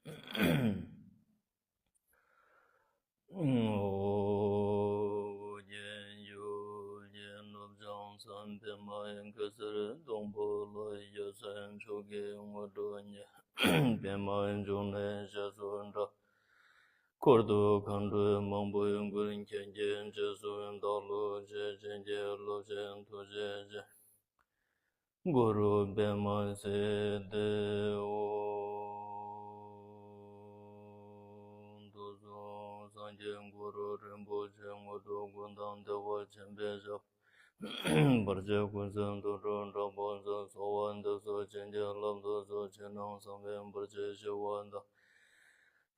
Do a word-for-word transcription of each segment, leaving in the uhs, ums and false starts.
ཨོ་རྒྱན་ཞུ་རྒྱན་ནུབ་བྱང་མཚམས་པདྨ་གེ་སར་སྡོང་པོ་ལ། ཞལ་ཟས་མཆོག་གི་དངོས་གྲུབ་བརྙེས། པདྨ་འབྱུང་གནས་ཞལ་སུ་འགྲོ། འཁོར་དུ་མཁའ་འགྲོ་མང་པོས་བསྐོར། མཁྱེན་ཅིང་རྗེས་སུ་བདག་སློབ་ཅིང་། བྱིན་གྱིས་རློབ་ཅིང་ཐུགས་རྗེ་ཅན། གུ་རུ་པདྨ་སིདྡྷི་ཧཱུྃ། དུས་གསུམ་སངས་རྒྱས་གུ་རུ་རིན་པོ་ཆེ། དངོས་གྲུབ་ཀུན་དང་བདེ་བ་ཆེན་པོའི་ཞབས། བར་ཆད་ཀུན་སེལ་དུད་འགྲོ་དྲག་པོ་སོགས། གསོལ་བ་འདེབས་སོ་བྱིན་གྱིས་བརླབ་ཏུ་གསོལ། ཕྱི་ནང་གསང་བའི་བར་ཆད་ཞི་བ་དང་།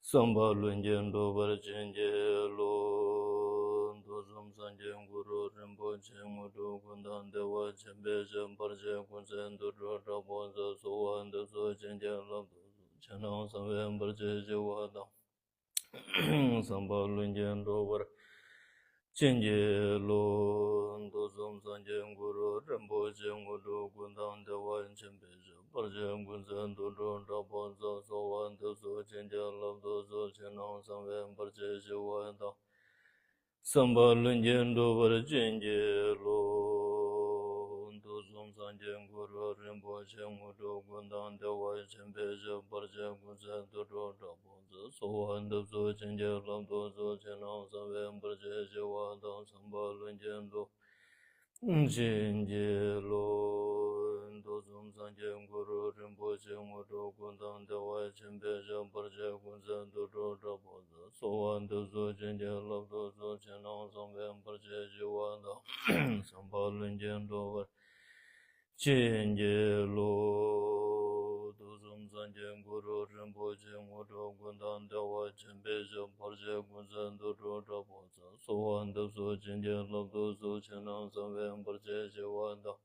བསམ་པ་ལྷུན་གྱིས་འགྲུབ་པར་བྱིན་གྱིས་རློབས། དུས་གསུམ་སངས་རྒྱས་གུ་རུ་རིན་པོ་ཆེ། དངོས་གྲུབ་ཀུན་དང་བདེ་བ་ཆེན་པོའི་ཞབས། བར་ཆད་ཀུན་སེལ་དུད་འགྲོ་དྲག་པོ་སོགས། གསོལ་བ་འདེབས་སོ་བྱིན་གྱིས་བརླབ་ཏུ་གསོལ། ཕྱི་ནང་གསང་བའི་བར་ཆད་ཞི་བ་དང་། བསམ་པ་ལྷུན་གྱིས་འགྲུབ་པར་བྱིན་གྱིས་རློབས། དུས་གསུམ་སངས་རྒྱས་གུ་རུ་རིན་པོ་ཆེ། དངོས་གྲུབ་ཀུན་དང་བདེ་བ་ཆེན་པོའི་ཞབས། བར་ཆད་ཀུན་སེལ་དུད་འགྲོ་དྲག་པོ་སོགས། གསོལ་བ་འདེབས་སོ་བྱིན་གྱིས་བརླབ་ཏུ་གསོལ། ཕྱི་ནང་གསང་བའི་བར་ཆད་ཞི་བ་དང་། བསམ་པ་ལྷུན་གྱིས་འགྲུབ་པར་བྱིན་གྱིས་རློབས། དུས་གསུམ་སངས་རྒྱས་གུ་རུ་རིན་པོ་ཆེ། དངོས་གྲུབ་ཀུན་དང་བདེ་བ་ཆེན་པོའི་ཞབས། བར་ཆད་ཀུན་སེལ་དུད་འགྲོ་དྲག་པོ་སོགས། གསོལ་བ་འདེབས་སོ་བྱིན་གྱིས་བརླབ་ཏུ་གསོལ། ཕྱི་ནང་གསང་བའི་བར་ཆད་ཞི་བ་དང་། བསམ་པ་ལྷུན་གྱིས་འགྲུབ་བྱིན་གྱིས་རློབས། དུས་གསུམ་སངས་རྒྱས་གུ་རུ་རིན་པོ་ཆེ། དངོས་གྲུབ་ཀུན་དང་བདེ་བ་ཆེན་པོའི་ཞབས། བར་ཆད་ཀུན་སེལ་དུད་འགྲོ་དྲག་པོ་སོགས། གསོལ་བ་འདེབས་སོ་བྱིན་གྱིས་བརླབ་ཏུ་གསོལ། ཕྱི་ནང་གསང་བའི་བར་ཆད་ཞི་བ་དང་། བསམ་པ་ལྷུན་གྱིས་འགྲུབ་པར་བྱིན་གྱིས་རློབས། དུས་གསུམ་སངས་རྒྱས་གུ་རུ་རིན་པོ་ཆེ། དངོས་གྲུབ་ཀུན་དང་བདེ་བ་ཆེན་པོའི་ཞབས། བར་ཆད་ཀུན་སེལ་དུད་འགྲོ་དྲག་པོ་སོགས། གསོལ་བ་འདེབས་སོ་བྱིན་གྱིས་བརླབ་ཏུ་གསོལ། ཕྱི་ནང་གསང་བའི་བར་ཆད་ཞི་བ་དང་།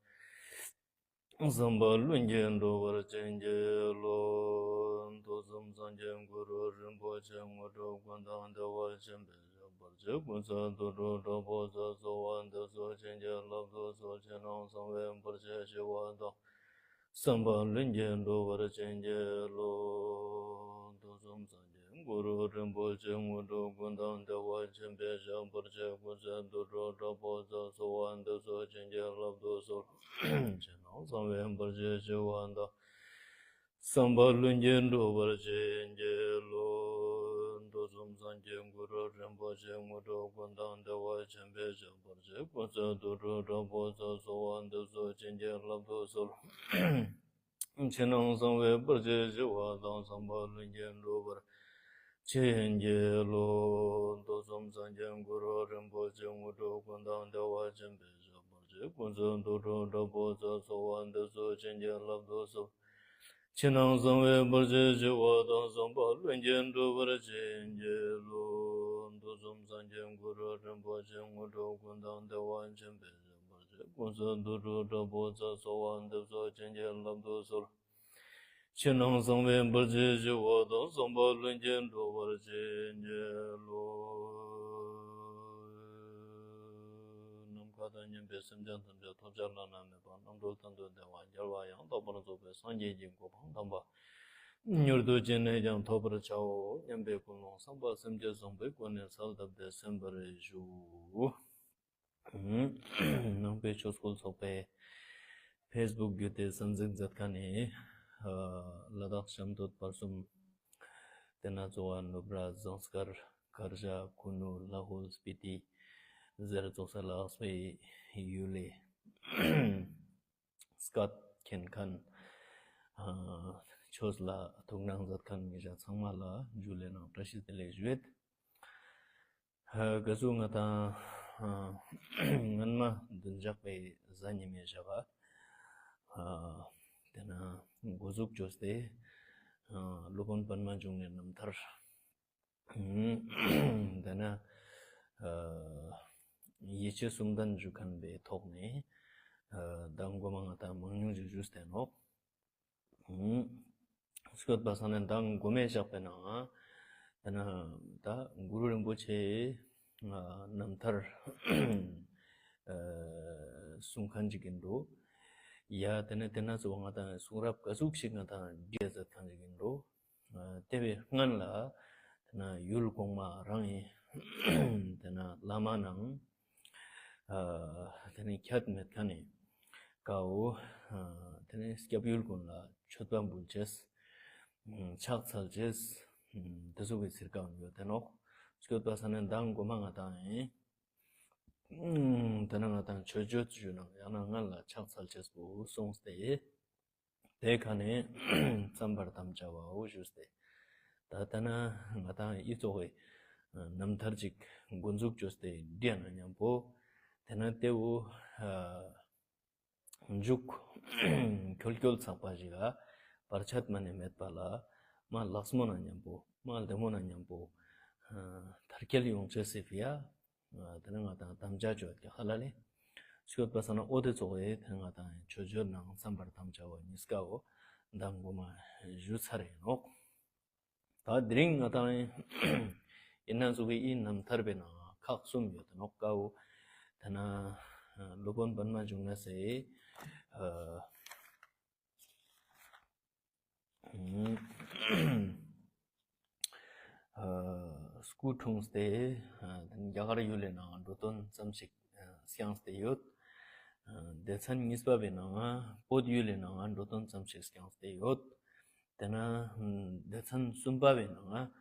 བསམ་པ་ལྷུན་གྱིས་འགྲུབ་པར་བྱིན་གྱིས་རློབས། དུས་གསུམ་སངས་རྒྱས་གུ་རུ་རིན་པོ་ཆེ། དངོས་གྲུབ་ཀུན་དང་བདེ་བ་ཆེན་པོའི་ཞབས། བར་ཆད་ཀུན་སེལ་དུད་འགྲོ་དྲག་པོ་སོགས། གསོལ་བ་འདེབས་སོ་བྱིན་གྱིས་བརླབ་ཏུ་གསོལ། ཕྱི་ནང་གསང་བའི་བར་ཆད་ཞི་བ་དང་། བསམ་པ་ལྷུན་གྱིས་འགྲུབ་པར་བྱིན་གྱིས་རློབས། དུས་གསུམ་སངས་རྒྱས་གུ་རུ་རིན་པོ་ཆེ། དངོས་གྲུབ་ཀུན་དང་བདེ་བ་ཆེན་པོའི་ཞབས། བར་ཆད་ཀུན་སེལ་དུད་འགྲོ་དྲག་པོ་སོགས། གསོལ་བ་འདེབས་སོ་བྱིན་གྱིས་བརླབ་ཏུ་གསོལ། ཕྱི་ནང་གསང་བའི་བར་ཆད་ཞི་བ་དང་། བསམ་པ་ལྷུན་གྱིས་འགྲུབ་པར་བྱིན་གྱིས་རློབས། དུས་གསུམ་སངས་རྒྱས་གུ་རུ་རིན་པོ་ཆེ། དངོས་གྲུབ་ཀུན་དང་བདེ་བ་ཆེན་པོའི་ཞབས། བར་ཆད་ཀུན་སེལ་དུད་འགྲོ་དྲག་པོ་སོགས། གསོལ་བ་འདེབས་སོ་བྱིན་གྱིས་བརླབ་ཏུ་གསོལ། ཕྱི་ནང་གསང་བའི་བར་ཆད་ཞི་བ་དང་། བསམ་པ་ལྷུན་གྱིས་འགྲུབ་པར་བྱིན་གྱིས་རློབས། དུས་གསུམ་སངས་རྒྱས་གུ་རུ་རིན་པོ་ཆེ། དངོས་གྲུབ་ཀུན་དང་བདེ་བ་ཆེན་པོའི་ཞབས། བར་ཆད་ཀུན་སེལ་དུད་འགྲོ་དྲག་པོ་སོགས། གསོལ་བ་འདེབས་སོ་བྱིན་གྱིས་བརླབ་ཏུ་གསོལ། ཕྱི་ནང་གསང་བའི་བར་ཆད་ཞི་བ་དང་། བསམ་པ་ལྷུན་གྱིས་འགྲུབ་པར་བྱིན་གྱིས་རློབས། དུས་གསུམ་སངས་རྒྱས་གུ་རུ་རིན་པོ་ཆེ། དངོས་གྲུབ་ཀུན་དང་བདེ་བ་ཆེན་པོའི་ཞབས། བར་ཆད་ཀུན་སེལ་དུད་འགྲོ་དྲག་པོ་སོགས། གསོལ་བ་འདེབས་སོ་བྱིན་གྱིས་བརླབ་ཏུ་གསོལ། ཕྱི་ནང་གསང་བའི་བར་ཆད་ཞི་བ་དང་། བསམ་པ་ལྷུན་གྱིས་འགྲུབ་པར་བྱིན་གྱིས་རློབས། ནམ་མཁའ་དང་མཉམ་པའི་སེམས་ཅན་ཐམས་ཅད་ཐོབ་བྱ་བླ་ན་མེད་པ་རྣམ་གྲོལ་མཐར་ཐུག་བདེ་བ་རྒྱལ་བ་ཡང་དག་པར་རྫོགས་པའི་སངས་རྒྱས་ཀྱི་གོ་འཕང་དམ་པ་མྱུར་དུ་ཅི་ནས་ཀྱང་ཐོབ་པར་བྱའོ་སྙམ་པའི་ཀུན་སློང་བསམ་པ་སེམས་བསྐྱེད་བཟང་པོའི་སྒོ་ནས་གསལ་བཏབ་སྟེ་གསན་པར་ཞུ། ནང་པའི་ཆོས་སྐུལ་ཚོགས་པའི་ཕེས་བུག་བརྒྱུད་དེ་གསན་གཟིགས་མཛད་མཁན་ནི་ལ་དྭགས་གཤམ་སྟོད་བར་གསུམ། དེ་ན་གཙོ་བོ་ནུབ་ར་ཟངས་དཀར་དཀར་ཞ་ཁུ་ནུ་ལ་ཧུལ་སྤི་ཏི་ཟེར་ཙོགས་ལ་དྭགས་པའི་ཡུལ་ལི་སྐད་མཁྱེན་མཁན་ཆོས་ལ་ཐུགས་སྣང་མཛད་མཁན་མི་ཞག་ཚང་མ་ལ་ཇུ་ལེ་ནང་བཀྲ་ཤིས་བདེ་ལེགས་ཞུ་ཡོད། ག་ཟུག་ང་དང་སྔན་མ་བདུན་ཞག་པའི་གཟའ་ཉི་མའི་ཞག་ག་དེ་ན་འགོ་འཛུགས་བཅོས་ཏེ་སློབ་དཔོན་པདྨ་འབྱུང་གནས་རྣམ་ཐར་དེ་ན་ཡིད་ཆེས་གསུམ་ལྡན་ཞུ་མཁན་པའི་ཐོག་ནས་ད་འགོ་མ་ང་དང་མང་ཉུང་ཞིག་ཞུས་ཏེ་ནོག་སྐྱོད་པ་སང་ནས་ད་འགོ་མའི་ཞག་པའི་ནང་ད་ན་ད་གུ་རུ་རིན་པོ་ཆེའི་རྣམ་ཐར་གསུང་མཁན་ཅིག་ཡིན་འགྲོ། ཡ་དེ་ནས་དེ་ན་ཚོ་ང་དང་གསུང་རབ་ག་ཟུག་ཞིག་ང་དང་བྲིས་མཛད་མཁན་ཅིག་ཡིན་འགྲོ། ཏེ་བོའེ་སྔུན་ལ་ཏེ་ནེ་ཡུལ་གོང་མ་རང་ངི་ཏེ་ནེ་བླ་མ་ནང་ཨ་ཏེ་ནེ་ཁྱད་མེད་ཁན་ནི་ཀ་བོ་ཨ་ཏེ་ནེ་སྐྱབས་ཡུལ་གུན་ལ་མཆོད་པ་འབུལ་ཅེས་ཕྱག་འཚལ་ཅེས་ཏེ་ཙོགས་སི་ཚིར་ཀ་བོ་ཡོད་ཏེ་ནོག། སྐྱོད་པ་ས་ནེ་མདང་གོ་མ་ང་དང་ཨིན། ཏེ་ནེ་ང་དང་མཆོད་བརྗོད་ཞུ་ན་ཡང་ན་སྔུན་ལ་ཕྱག་འཚལ་ཅེས་པོ་སོང་སྟེ། ཏེ་ཁ་ནེ་བརྩམ་པར་དམ་བཅའ་བའོ་ཞུས་ཏེ། ད་ལྟ་ན་ང་དང་ཨི་ཙོགས་སི་རྣམ་ཐར་ཅིག་འགོ་འཛུགས་ཅོས་ཏེ་བྲིས་ན་ཉམ་པོ་ཏེ་ནེ་ཏེ་བོ་ཨ་མཇུག་ཁྱོལ་ཁྱོལ་ཚག་པ་ཞིག་ག་བར་ཆད་མ་ནེ་མེད་པ་ལ་མ་ལགས་མོ་ན་ཉམ་པོ་མ་ལྡེ་མོ་ན་ཉམ་པོ་ཨ་མཐར་འཁྱོལ་ཡོང་ཅེས་སི་ཕིའ་ཨ་ཏེ་ནེ་ང་དང་དམ་བཅའ་ཅོ་ཡོད་ཀྱག་ཧ་ལ་ལེ། སྐྱོད་པ་ས་ན་འོ་ཏེ་ཙོགས་སི་ཏེ་ང་དང་མཆོད་བརྗོད་ནང་བརྩམ་པར་དམ་བཅའ་བ་ཉིས་ཀ་བོ་མདང་གོ་མ་ཞུ་ཚར་ཨིན་ནོག། ད་དེ་རིང་ང་དང་ཨིན་ན་ཙོགས་སི་ཨི་རྣམ་ཐར་བོའེ་ནང་ཁག་གསུམ་ཡོད་ཏེ་ནོག། ཀ་བོ་ཏེ་ནེ་སློབ་དཔོན་པདྨ་འབྱུང་གནས་སི་ཨ་ཨ་སྐུ་འཁྲུངས་ཏེ་ཨ་རྒྱ་གར་ཡུལ་ལི་ནང་འགྲོ་དོན་ཙམ་ཞིག་ཨ་སྐྱངས་ཏེ་ཡོད། ཨ་སྡེ་ཚན་གཉིས་པ་བོའེ་ནང་བོད་ཡུལ་ལི་ནང་འགྲོ་དོན་ཙམ་ཞིག་སྐྱངས་ཏེ་ཡོད། ཏེ་ནེ་སྡེ་ཚན་གསུམ་པ་བོའེ་ནང་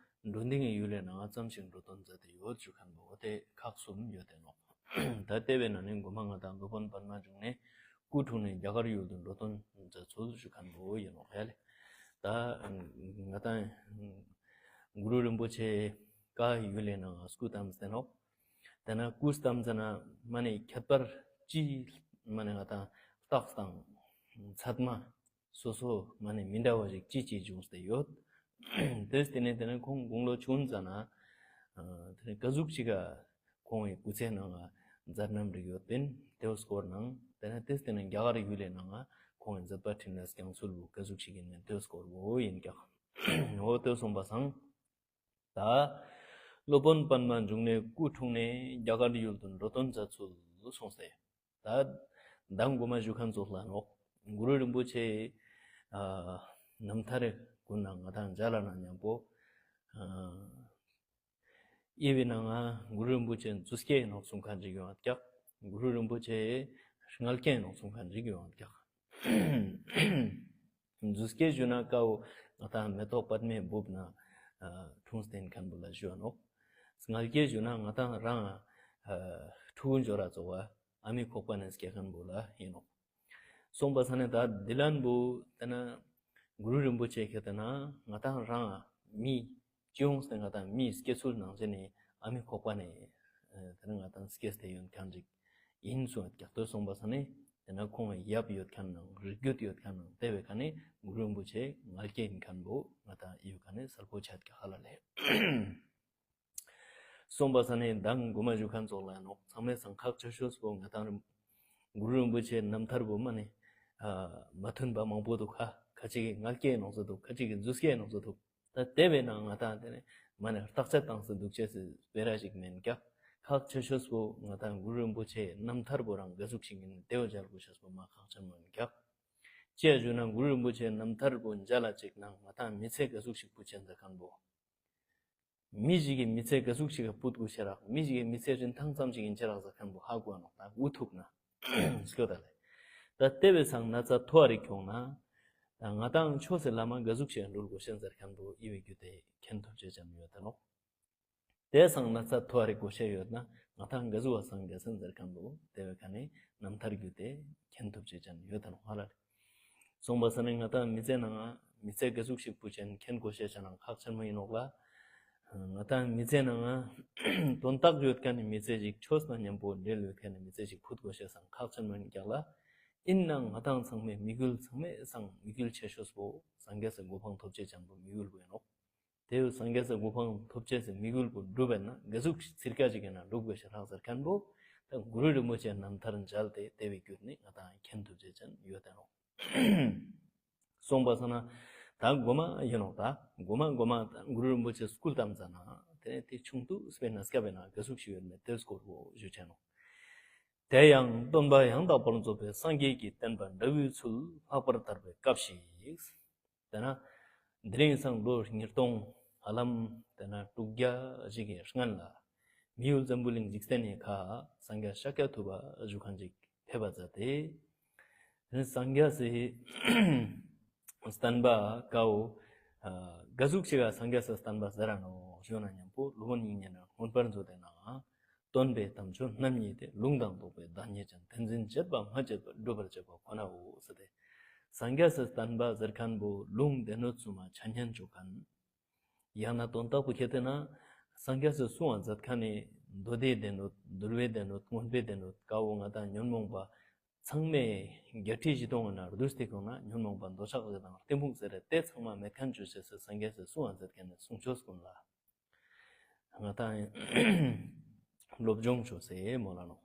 འགྲོ་འདི་ངི་ཡུལ་ལི་ནང་ཙམ་ཞིག་འགྲོ་དོན་མཛད་དེ་ཡོད་ཞུ་ཁན་བོ་ཏེ་ཁག་གསུམ་ཡོད་ཏེ་ནོག། ད་ཏེ་བོའེ་ནང་ནེ་གོ་མ་ང་དང་སློབ་དཔོན་པདྨ་འབྱུང་གནས་སྐུ་འཁྲུངས་ནེ་རྒྱ་གར་ཡུལ་དུ་འགྲོ་དོན་མཛད་ཚུལ་ཞུ་ཁན་བོ་ཨིན་ནོག་ཧ་ལེ། ད་ང་དང་གུ་རུ་རིན་པོ་ཆེ་ཀ་ཡུལ་ལི་ནང་སྐུ་བལྟམས་ཏེ་ནོག། ཏེ་ནེ་སྐུ་བལྟམས་ཟ་ན་མ་ནེ་ཁྱད་པར་ཅི་མ་ནེ་ང་དང་རྟགས་དང་ཚད་མ་སོ་སོ་མ་ནེ་མི་འདྲ་བ་ཞིག་ཅི་ཅི་བྱུང་སྟེ་ཡོད། ཏེས་ཏེ་ནེ་ཏེ་ནེ་ཁོང་དགུང་ལོ་ཆུང་ཟ་ན་ཨ་ཏེ་ནེ་ཀ་ཟུག་ཅིག་ག་ཁོང་ངི་སྐུ་ཚེའི་ནང་ང་མཛད་རྣམ་རིགས་ཡོད་པིན་ཏེའི་སྐོར་ནང་ཏེ་ནེ་ཏེས་ཏེ་ནེ་རྒྱ་གར་ཡུལ་ལི་ནང་ང་ཁོང་ངི་མཛད་པ་འཕྲིན་ལས་སྐྱངས་ཚུལ་བོ་ཀ་ཟུག་ཅིག་ཨིན་མེན་ཏེའི་སྐོར་བོ་ཨིན་ཀྱག། འོ་ཏེ་སོང་པ་སང་ད་སློབ་དཔོན་པདྨ་འབྱུང་གནས་སྐུ་འཁྲུངས་ནེ་རྒྱ་གར་ཡུལ་དུ་འགྲོ་དོན་མཛད་ཚུལ་སོང་སྟེ། ད་མདང་གོ་མ་ཞུ་ཁན་ཙོགས་ལ་ནོག། གུ་རུ་རིན་པོ་ཆེ་ཨ་རྣམ་ཐར་གུན་ནང་ང་དང་མཇལ་ལ་ན་ཉམ་པོ་ཨ་ཨི་བོའེ་ནང་ང་གུ་རུ་རིན་པོ་ཆེ་རྫུས་སྐྱེས་ཨིན་ནོག་གསུང་ཁན་ཅིག་ཡོང་ཀྱག། གུ་རུ་རིན་པོ་ཆེ་མངལ་སྐྱེས་ཨིན་ནོག་གསུང་ཁན་ཅིག་ཡོང་ཀྱག། རྫུས་སྐྱེས་ཞུ་ན་ཀ་བོ་ང་དང་མེ་ཏོག་པདྨའི་སྦུབས་ནེ་ཨ་འཁྲུངས་ཏེ་ཨིན་ཁན་བོ་ལ་ཞུ་བ་ནོག། མངལ་སྐྱེས་ཞུ་ན་ང་དང་རང་ཨ་ཕྲུ་གུ་འབྱོར་ར་ཙོགས་པ་ཨ་མའི་ཁོག་པ་ནེ་སྐྱེ་ཁན་བོ་ལ་ཨིན་ནོག། སོང་པ་སང་ནེ་ད་དེ་ལན་བོ་ཏེ་ནེ་གུ་རུ་རིན་པོ་ཆེ་ཁྱེད་ཏེ་ན་ང་དང་རང་མི་སྤྱི་ཡོངས་ཏེ་ང་དང་མི་སྐྱེ་ཚུལ་ནང་ཞིན་ནི་ཨ་མའི་ཁོག་པ་ནེ་ཨ་ཏེ་ནེ་ང་དང་སྐྱེས་ཏེ་ཡོད་ཁན་ཅིག་ཨིན་སོང་ཀྱག། ཏེ་སོང་པ་སང་ནེ་ཏེ་ནེ་ཁོང་ངི་ཡབ་ཡོད་ཁན་ནང་རིགས་རྒྱུད་ཡོད་ཁན་ནང་ཏེ་བོའེ་ཀ་ནེ་གུ་རུ་རིན་པོ་ཆེ་མངལ་སྐྱེས་ཨིན་ཁན་བོ་ང་དང་ཨི་བོའེ་ཀ་ནེ་སལ་པོ་ཆ་ཀྱག་ཧ་ལ་ལེ། སོང་པ་སང་ནེ་མདང་གོ་མ་ཞུ་ཁན་ཙོགས་ལ་ནོག། ཚང་མའེ་སང་ཁག་ཆེ་ཤོས་པོ་ང་དང་གུ་རུ་རིན་པོ་ཆེ་རྣམ་ཐར་བོ་མ་ནེ་ཨ་མ་མཐུན་པ་མང་པོ་དུག། ཁ་ཁ་ཅིག་གི་མངལ་སྐྱེས་ཨིན་ནོག་ཟེར་དུག། ཁ་ཅིག་གི་རྫུས་སྐྱེས་ཨིན་ནོག་ཟེར་དུག། ད་ཏེ་བོའེ་ནང་ང་དང་ཏེ་ནེ་མ་ནེ་བརྟག་དཔྱད་བཏང་སྟེ་དུག་ཅེས་སི་སྤེ་ར་ཞིག་མེན་ཀྱག། ཁག་ཆེ་ཤོས་པོ་ང་དང་གུ་རུ་རིན་པོ་ཆེ་རྣམ་ཐར་བོ་རང་ཀ་ཟུག་ཅིག་ཨིན་ཏེ་བོ་མཇལ་གོས་ཤེས་པོ་མ་ཁག་ཆེན་མོ་ཨིན་ཀྱག། ཅིའ་ཞུ་ན་གུ་རུ་རིན་པོ་ཆེ་རྣམ་ཐར་བོ་མཇལ་ལ་ཅིག་ནང་ང་དང་མི་ཚེ་ཀ་ཟུག་ཅིག་ཕུད་ཅེན་ཟེར་ཁན་བོ། མི་ཞིག་གི་མི་ཚེ་ཀ་ཟུག་ཅིག་ག་ཕུད་གོས་ཤེས་རག། མི་ཞིག་གི་མི་ཚེ་རིན་ཐང་ཙམ་ཅིག་ཨིན་ཅི་རག་ཟེར་ཁན་བོ་ཧ་གོ་ནོག་ད་འུ་ཐུག་ན། སྐྱོད་ད་ལེ། ད་ཏེ་བོའེ་སང་ན་ཚ་ཐོ་རེ་ཁྱོང་ན། ད་ང་དང་ཆོས་སི་ལམ་ཀ་ཟུག་ཅིག་ག་འགྲུལ་གོས་ཤེས་ཟེར་ཁན་བོ་ཨི་བོའེ་གུ་ཏེ་ཁྱེན་ཐུབ་ཅེས་ཅན་ཡོད་ད་ནོག། ཏེ་སང་ན་ཚ་ཐོ་རེ་གོས་ཤེས་ཡོད་ན་ང་དང་ཀ་ཟུག་བ་སང་གེ་སན་ཟེར་ཁན་བོ་ཏེ་བོའེ་ཀ་ནེ་རྣམ་ཐར་གུ་ཏེ་ཁྱེན་ཐུབ་ཅེས་ཅན་ཡོད་ད་ནོག་ཧ་ལ་ལེ། སོང་པ་སང་ནེ་ང་དང་མི་ཚེ་ནང་ང་མི་ཚེ་ཀ་ཟུག་ཅིག་ཕུད་ཅེན་ཁྱེན་གོས་ཤེས་ཅན་ཁག་ཆེན་མོ་ཨིན་ནོག་ལ། ང་དང་མི་ཚེ་ནང་ང་དོན་དག་ཡོད་ཁན་ནི་མི་ཚེ་ཞིག་ཆོས་ནང་ཉམ་པོ་འབྲེལ་ཡོད་ཁན་ནི་མི་ཚེ་ཞིག་ཕུད་གོས་ཤེས་སང་ཁག་ཆེན་མོ་ཨིན་ཀྱག་ལ། ཨིན་ནའང་ང་དང་ཚང་མའེ་དམིགས་ཡུལ་ཚང་མའེ་སང་དམིགས་ཡུལ་ཆེ་ཤོས་པོ་སངས་རྒྱས་སི་གོ་འཕང་ཐོབ་ཅེས་ཅན་པོ་དམིགས་ཡུལ་བོ་ཨིན་ནོག། ཏེ་བོ་སངས་རྒྱས་སི་གོ་འཕང་ཐོབ་ཅེས་སི་དམིགས་ཡུལ་པོ་གྲུབ་པ་ན་ཀ་ཟུག་ཚིར་ཀ་ཅིག་ཨིན་ན་གྲུབ་གོས་ཤེས་རག་ཟེར་ཁན་བོ་ད་གུ་རུ་རིན་པོ་ཆེ་རྣམ་ཐར་མཇལ་ཏེ་ཏེ་བོའེ་གུ་ནེ་ང་དང་ཁྱེན་ཐུབ་ཅེས་ཅན་ཡོད་ད་ནོག། སོང་པ་སང་ན་ད་གོ་མ་ཨིན་ནོག། ད་གོ་མ་གོ་མ་ད་གུ་རུ་རིན་པོ་ཆེ་སྐུ་བལྟམས་ཟ་ན་ཏེ་ཏེ་ཆུང་དུས་སི་སྐབས་ན་ཀ་ཟུག་ཅིག་ཡོད་མེད་ཏེའི་སྐོར་བོ་ཞུ་ཅེས་ནོག། དེ་ཡང་སྟོན་པ་ཡང་དག་པར་རྫོགས་པའི་སངས་རྒྱས་ཀྱི་བསྟན་པ་འདྲ་བའི་ཚུལ་ལྷག་པར་དར་བའི་སྐབས་ཤིག། ཏེ་ན་ དེ་རིང་སང་ལོ་ཉིས་སྟོང་ཧ་ལམ་དེ་ན་དྲུག་བརྒྱ་ཞིག་གི་སྔན་ལ་མི་ཡུལ་འཛམ་བུ་གླིང་འཇིག་རྟེན་ནི་ཁ་སངས་རྒྱས་ཤཱཀྱ་ཐུབ་པ་བཞུགས་ཁན་ཅིག་ཕེབས་པ་མཛད་དེ། དེ་ནི་སངས་རྒྱས་སི་བསྟན་པ་ཀ་བོ་ཨ་ག་ཟུག་ཅིག་ག་སངས་རྒྱས་སི་བསྟན་པ་ཟེར་ར་ནོག་ཞུ་ན་མཉམ་པོ་སློབ་དཔོན་དབྱིག་གཉེན་ན་མངོན་པར་མཛོད་དེ་ན། སྟོན་པའི་དམ་ཆོས་རྣམ་གཉིས་ཏེ། ལུང་དང་རྟོགས་པའི་བདག་ཉིད་ཅན། དེ་འཛིན་བྱེད་པ་སྨྲ་བྱེད་པ། སྒྲུབ་པར་བྱེད་པ་ཁོ་ནའོ་ཟེར་ཏེ། སངས་རྒྱས་སི་བསྟན་པ་ཟེར་ཁན་བོ་ལུང་སྡེ་སྣོད་གསུམ་མ་ཆ་མཉམ་ཅོ་ཁན། ཡང་ན་དོན་དག་པོ་ཁྱེར་ཏེ་ན་སངས་རྒྱས་སི་གསུང་བ་མཛད་ཁན་ནི་མདོ་སྡེའི་སྡེ་སྣོད། འདུལ་བའི་སྡེ་སྣོད། མངོན་པའི་སྡེ་སྣོད། ཀ་བོ་ང་དང་ཉོན་མོངས་པ་ཚང་མའི་བརྒྱད་ཁྲི་བཞི་སྟོང་ན་བསྡུས་ཏེ་ཁོང་ན་ཉོན་མོངས་པ་འདོད་ཆགས་ཞེ་སྡང་གཏི་མུག་ཟེར་ཏེ་ཚང་མ་མེད་ཁན་ཅོ་ཅེས་སི་སངས་རྒྱས་སི་གསུང་བ་མཛད་ཁན་ནི་གསུང་ཆོས་ཀུན་ལ་ང་དང་སློབ་སྦྱོང་ཅོ་ཅེས་མོལ་ལ་ནོག།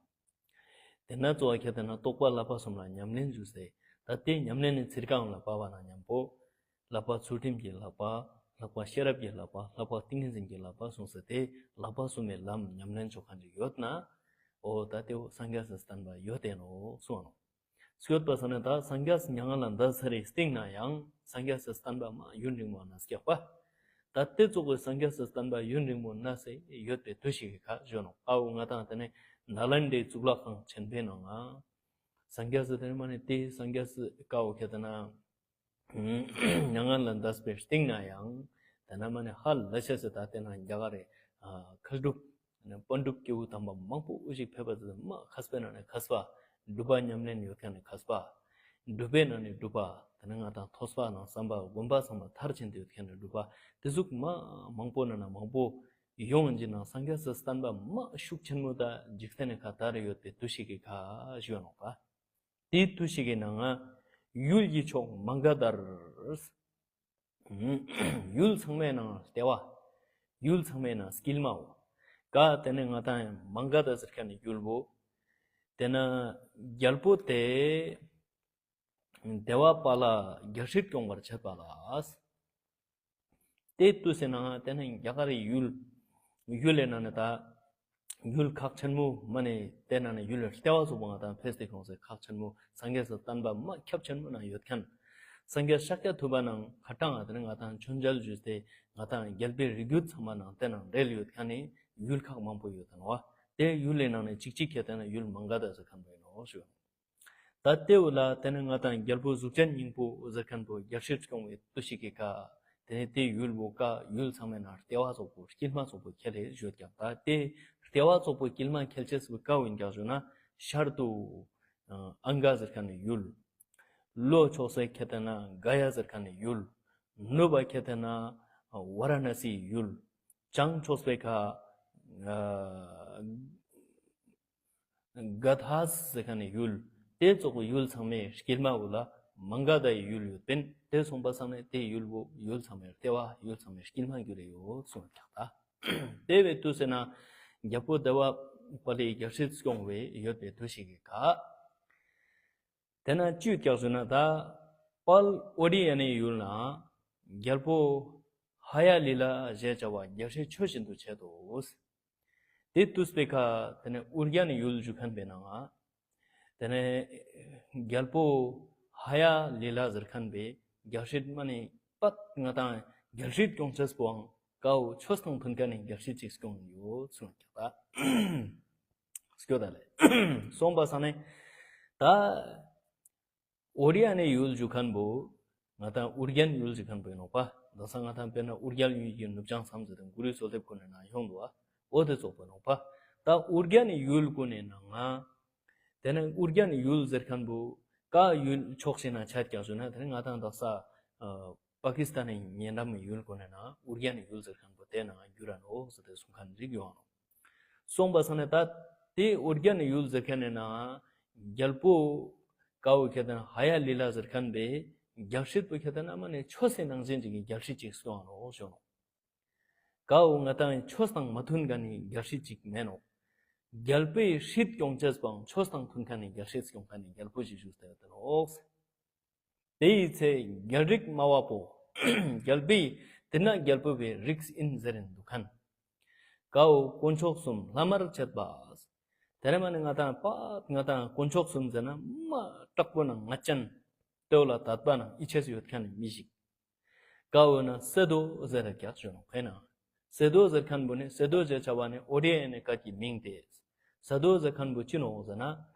དེ་ན་གཙོ་བོ་ཁྱེར་ཏེ་ན་རྟོགས་པ་བསླབ་པ་གསུམ་ལ་ཉམས་ལེན་ཞུ་ཅེས། ད་དེ་ཉམས་ལེན་ནི་ཚིར་ཀའང་ལ་བབ་པ་ན་མཉམ་པོ། བསླབ་པ་ཚུལ་ཁྲིམས་ཀྱི་བསླབ་པ། བསླབ་པ་ཤེས་རབ་ཀྱི་བསླབ་པ། བསླབ་པ་ཏིང་ངེ་འཛིན་གྱི་བསླབ་པ་གསུངས་ཏེ་བསླབ་པ་གསུམ་མའི་ལམ་ཉམས་ལེན་ཅོ་ཁན་ཅིག་ཡོད་ན། འོ་ད་དེ་བོ་སངས་རྒྱས་སི་བསྟན་པ་ཡོད་དེ་ནོག་གསུངས་ནོག། སྐྱོད་པ་ས་ནི་ད་སངས་རྒྱས་མྱ་ངན་ལས་འདས་ཚར་རེ་སྟིང་ན་ཡང་སངས་རྒྱས་སི་བསྟན་པ་མ་ཡུན་རིང་མོ་ན་སྐྱག་པ། ད་དེ་ཙོགས་སི་སངས་རྒྱས་སི་བསྟན་པ་ཡུན་རིང་མོ་ན་སེ་ཡོད་པའི་དུས་ཤིག་གི་ཁ་ཞུ་ནོག། ཀ་བོ་ང་དང་དེ་ནི་ནཱ་ལེནྡྲའི་གཙུག་ལག་ཁང་ཆེན་པོའི་ནང་ང་སངས་རྒྱས་སི་དེ་ནི་མ་ནི་དེ་སངས་རྒྱས་སི་ཀ་བོ་ཁྱེར་ཏེ་ན་མྱ་ངན་ལས་འདས་པའི་སྟིང་ན་ཡང་དེ་ན་མ་ནི་ཧ་ལས་ཤེས་སི་ད་དེ་ན་རྒྱ་གར་རི་མཁས་གྲུབ་དཔོན་གྲུབ་སྐྱེས་བུ་དམ་པ་མང་པོ་ཞིག་ཕེབས་པ་ཙམ་མ་མཁས་པའི་ནང་ནས་མཁས་པ། སྒྲུབ་པ་ཉམས་ལེན་ཡོད་ཁན་ནི་མཁས་པ། སྒྲུབ་པའི་ནང་ནས་སྒྲུབ་པ། དེ་ནི་ང་དང་ཐོས་པ་ནང་བསམ་པ་སྒོམ་པ་བསམ་པ་མཐར་ཕྱིན་ཏེ་ཡོད་ཁན་ནི་སྒྲུབ་པ། དེ་ཟུག་མ་མང་པོ་ནང་ན་མང་པོ་ཡོང་ཅེས་ནང་སངས་རྒྱས་སི་བསྟན་པ་མ་ཤུགས་ཆེན་མོ་ད་འཇིག་རྟེན་ནི་ཁ་དར་ཡོད་པའི་དུས་ཤིག་གི་ཁ་ཞུ་ནོག་པ། དེའི་དུས་ཤིག་གི་ནང་ང་ཡུལ་གྱི་ཕྱོགས་མ་ག་དྷར། ཡུལ་ཚང་མའི་ནང་ལྟེ་བ། ཡུལ་ཚང་མའི་ནང་དཀྱིལ་མའོ། ཀ་དེ་ནི་ང་དང་མ་ག་དྷ་ཟེར་ཁན་ནི་ཡུལ་བོ། དེ་ན་རྒྱལ་པོ་དེ་དེ་བ་པ་ལ་རྒྱལ་སྲིད་སྐྱོང་བར་བྱེད་པ་ལ། དེ་དུས་སི་ནང་དེ་ནི་རྒྱ་གར་རི་ཡུལ། ཡུལ་ལི་ནང་ནི་ད་ཡུལ་ཁག་ཆེན་མོ་མ་ནི་དེ་ནང་ནི་ཡུལ་ལི་ལྟེ་བ་ཙོགས་པོ་ང་དང་ཕེས་ཏེ་ཁོང་སི་ཁག་ཆེན་མོ་སངས་རྒྱས་སི་བསྟན་པ་མ་ཁྱབ་ཆེན་མོ་ནང་ཡོད་ཁན། སངས་རྒྱས་ཤཱཀྱ་ཐུབ་པ་ནང་ཁ་ཏང་དེ་ནི་ང་དང་མཆོད་མཇལ་ཞུས་ཏེ་ང་དང་རྒྱལ་པོའི་རིགས་རྒྱུད་ཚང་མ་ནང་དེ་ནང་འབྲེལ་ཡོད་ཁན་ནི་ཡུལ་ཁག་མང་པོ་ཡོད་དེ་ནོག་པ། དེ་ཡུལ་ལི་ནང་ནི་ཅིག་ཅིག་ཁྱེར་ཏེ་ན་ཡུལ་མ་ག་དྷ་ཟེར་ཁན་བོ་ཨིན་ནོག་ཞུ། ད་དེ་བོ་ལ་དེ་ནི་ང་དང་རྒྱལ་པོ་གཟུགས་ཅན་སྙིང་པོ་ཟེར་ཁན་བོ་རྒྱལ་སྲིད་སྐྱོང་བའི་དུས་ཤིག་གི་ཁ། དེ་ནི་དེ་ཡུལ་བོ་ཀ་ཡུལ་ཚང་མའི་ནང་ལྟེ་བ་ཙོགས་པོ་དཀྱིལ་མ་ཙོགས་པོ་ཁྱེར་ཏེ་ཡོད་ཀྱག། ད་དེ་ལྟེ་བ་ཙོགས་པོ་དཀྱིལ་མ་ཁྱེར་ཅེས་བོ་ཀ་བོ་ཨིན་ཀྱག་ཞུ་ན། ཤར་དུ་ཨང་ག་ཟེར་ཁན་ནི་ཡུལ། ལྷོ་ཕྱོགས་སི་ཁྱེར་ཏེ་ན་ག་ཡ་ཟེར་ཁན་ནི་ཡུལ། ནུབ་པ་ཁྱེར་ཏེ་ན་ཝ་ར་ཎ་སིའི་ཡུལ། བྱང་ཕྱོགས་སི་ཁ་ག་དྷ་ཟེར་ཁན་ནི་ཡུལ། དེ་ཙོགས་ཡུལ་ཚང་མའི་དཀྱིལ་མ་བོ་ལ་མ་ག་དྷའི་ཡུལ་ཡོད་པིན། དེ་སོང་པ་སང་ནི་དེ་ཡུལ་བོ་ཡུལ་ཚང་མའི་ལྟེ་བ་ཡུལ་ཚང་མའི་དཀྱིལ་མ་གྱུར་ཏེ་ཡོད་གསུངས་ཀྱག། ད་དེ་བོའི་དུས་སི་ན་རྒྱལ་པོ་དེ་བ་པཱ་ལིའི་རྒྱལ་སྲིད་སྐྱོང་བའི་ཡོད་པའི་དུས་ཤིག་གི་ཁ། དེ་ན་ཅི་ཡོད་ཀྱག་ཟེར་ན་ད་དཔལ་ཨོ་རི་ཡ་ནའི་ཡུལ་ན་རྒྱལ་པོ་ཧ་ཡ་ལི་ལ་ཞེས་བྱ་བ་རྒྱལ་སྲིད་ཆོས་བཞིན་དུ་བྱེད་དོ། དེ་དུས་པའི་ཁ་དེ་ནི་ཨུར་རྒྱན་ཡུལ་ཞུ་ཁན་པའི་ནང་ང་དེ་ནི་རྒྱལ་པོ་ཧ་ཡ་ལི་ལ་ཟེར་ཁན་པའི་རྒྱལ་སྲིད་མ་ནི་པད་ང་དང་རྒྱལ་སྲིད་སྐྱོང་ཅེས་པོའང་ཀ་བོ་ཆོས་དང་མཐུན་ཁན་ནི་རྒྱལ་སྲིད་ཅིག་སྐྱོང་ཡོད་གསུངས་ཀྱག། ད་སྐྱོད་ད་ལེ། སོང་པ་སང་ནི་ད་ཨོ་རི་ཡ་ནའི་ཡུལ་ཞུ་ཁན་བོ་ང་དང་ཨུར་རྒྱན་ཡུལ་ཞུ་ཁན་བོ་ཨིན་ནོག་པ། དག་ས་ང་དང་དཔེར་ན་ཨུར་རྒྱན་ཡུལ་གྱི་ནུབ་བྱང་མཚམས་ཟེར་ཏེ་གུ་རུའི་གསོལ་འདེབས་ཀུན་ནི་ནང་ཡོང་འདུག་པ། འོ་དེ་ཙོགས་པོ་ཨིན་ནོག་པ། ད་ཨུར་རྒྱན་ཡུལ་ཀུན་ནི་ནང་ང་དེ་ནི་ཨུར་རྒྱན་ཡུལ་ཟེར་ཁན་བོ་ཀ་ཡུལ་ཕྱོགས་ཤིག་ན་ཆ་ཀྱག་ཞུ་ན་དེ་ནི་ང་དང་དག་ས་པ་ཀི་སི་ཐན་ནི་ཉེ་འགྲམ་ཡུལ་ཀུན་ནི་ནང་ཨུར་རྒྱན་ཡུལ་ཟེར་ཁན་བོ་དེ་ནང་གྱུར་ར་ནོག་ཟེར་ཏེ་གསུང་ཁན་རིགས་ཡོང་ནོག། སོང་པ་སང་ནི་ད་དེ་ཨུར་རྒྱན་ཡུལ་ཟེར་ཁན་ནི་ནང་རྒྱལ་པོ་ཀ་བོ་ཁྱེར་ཏེ་ན་ཧ་ཡ་ལི་ལ་ཟེར་ཁན་བོའི་རྒྱལ་སྲིད་པོ་ཁྱེར་ཏེ་ན་མ་ནི་ཆོས་སི་ནང་བཞིན་ཅིག་གི་རྒྱལ་སྲིད་ཅིག་སྐྱོང་ནོག་ཞུ་ནོག། ཀ་བོ་ང་དང་ཆོས་དང་མ་མཐུན་ཁན་ནི་རྒྱལ་སྲིད་ཅིག་མེན་ནོག། རྒྱལ་པོའི་སྲིད་སྐྱོང་ཅེས་པོའང་ཆོས་དང་མཐུན་ཁན་ནི་རྒྱལ་སྲིད་སྐྱོང་ཁན་ནི་རྒྱལ་པོ་ཞིག་བཞུགས་ཏེ་ཡོད་དེ་ནོག། དེའི་ཚེ་རྒྱལ་རིགས་སྨྲ་བ་པོ། རྒྱལ་པོའི་དེ་ན་རྒྱལ་པོ་བོའི་རིགས་ཨིན་ཟེར་ཨིན་འདུག་ཁན། ཀ་བོ་དཀོན་མཆོག་གསུམ་ལྷ་མར་བཅས་པ། དེ་རེ་མ་ནི་ང་དང་པད་ང་དང་དཀོན་མཆོག་གསུམ་ཟེར་ན་མ་དྲག་པོ་ནང་ང་ཅན་དེ་བོ་ལ་དད་པ་ནང་ཡིད་ཆེས་ཡོད་ཁན་ནི་མི་ཞིག། ཀ་བོ་ན་སེ་དོ་ཟེར་ར་ཀྱག་ཞུ་ནོག་ཁེ་ན། སེ་དོ་ཟེར་ཁན་བོ་ནི་སེ་དོ་ཟེར་ཆ་བ་ནི་འོ་དེ་ནི་ཀ་གི་མིང་ཏེ། སེ་དོ་ཟེར་ཁན་བོ་ཅི་ནོག་ཟེར་ན།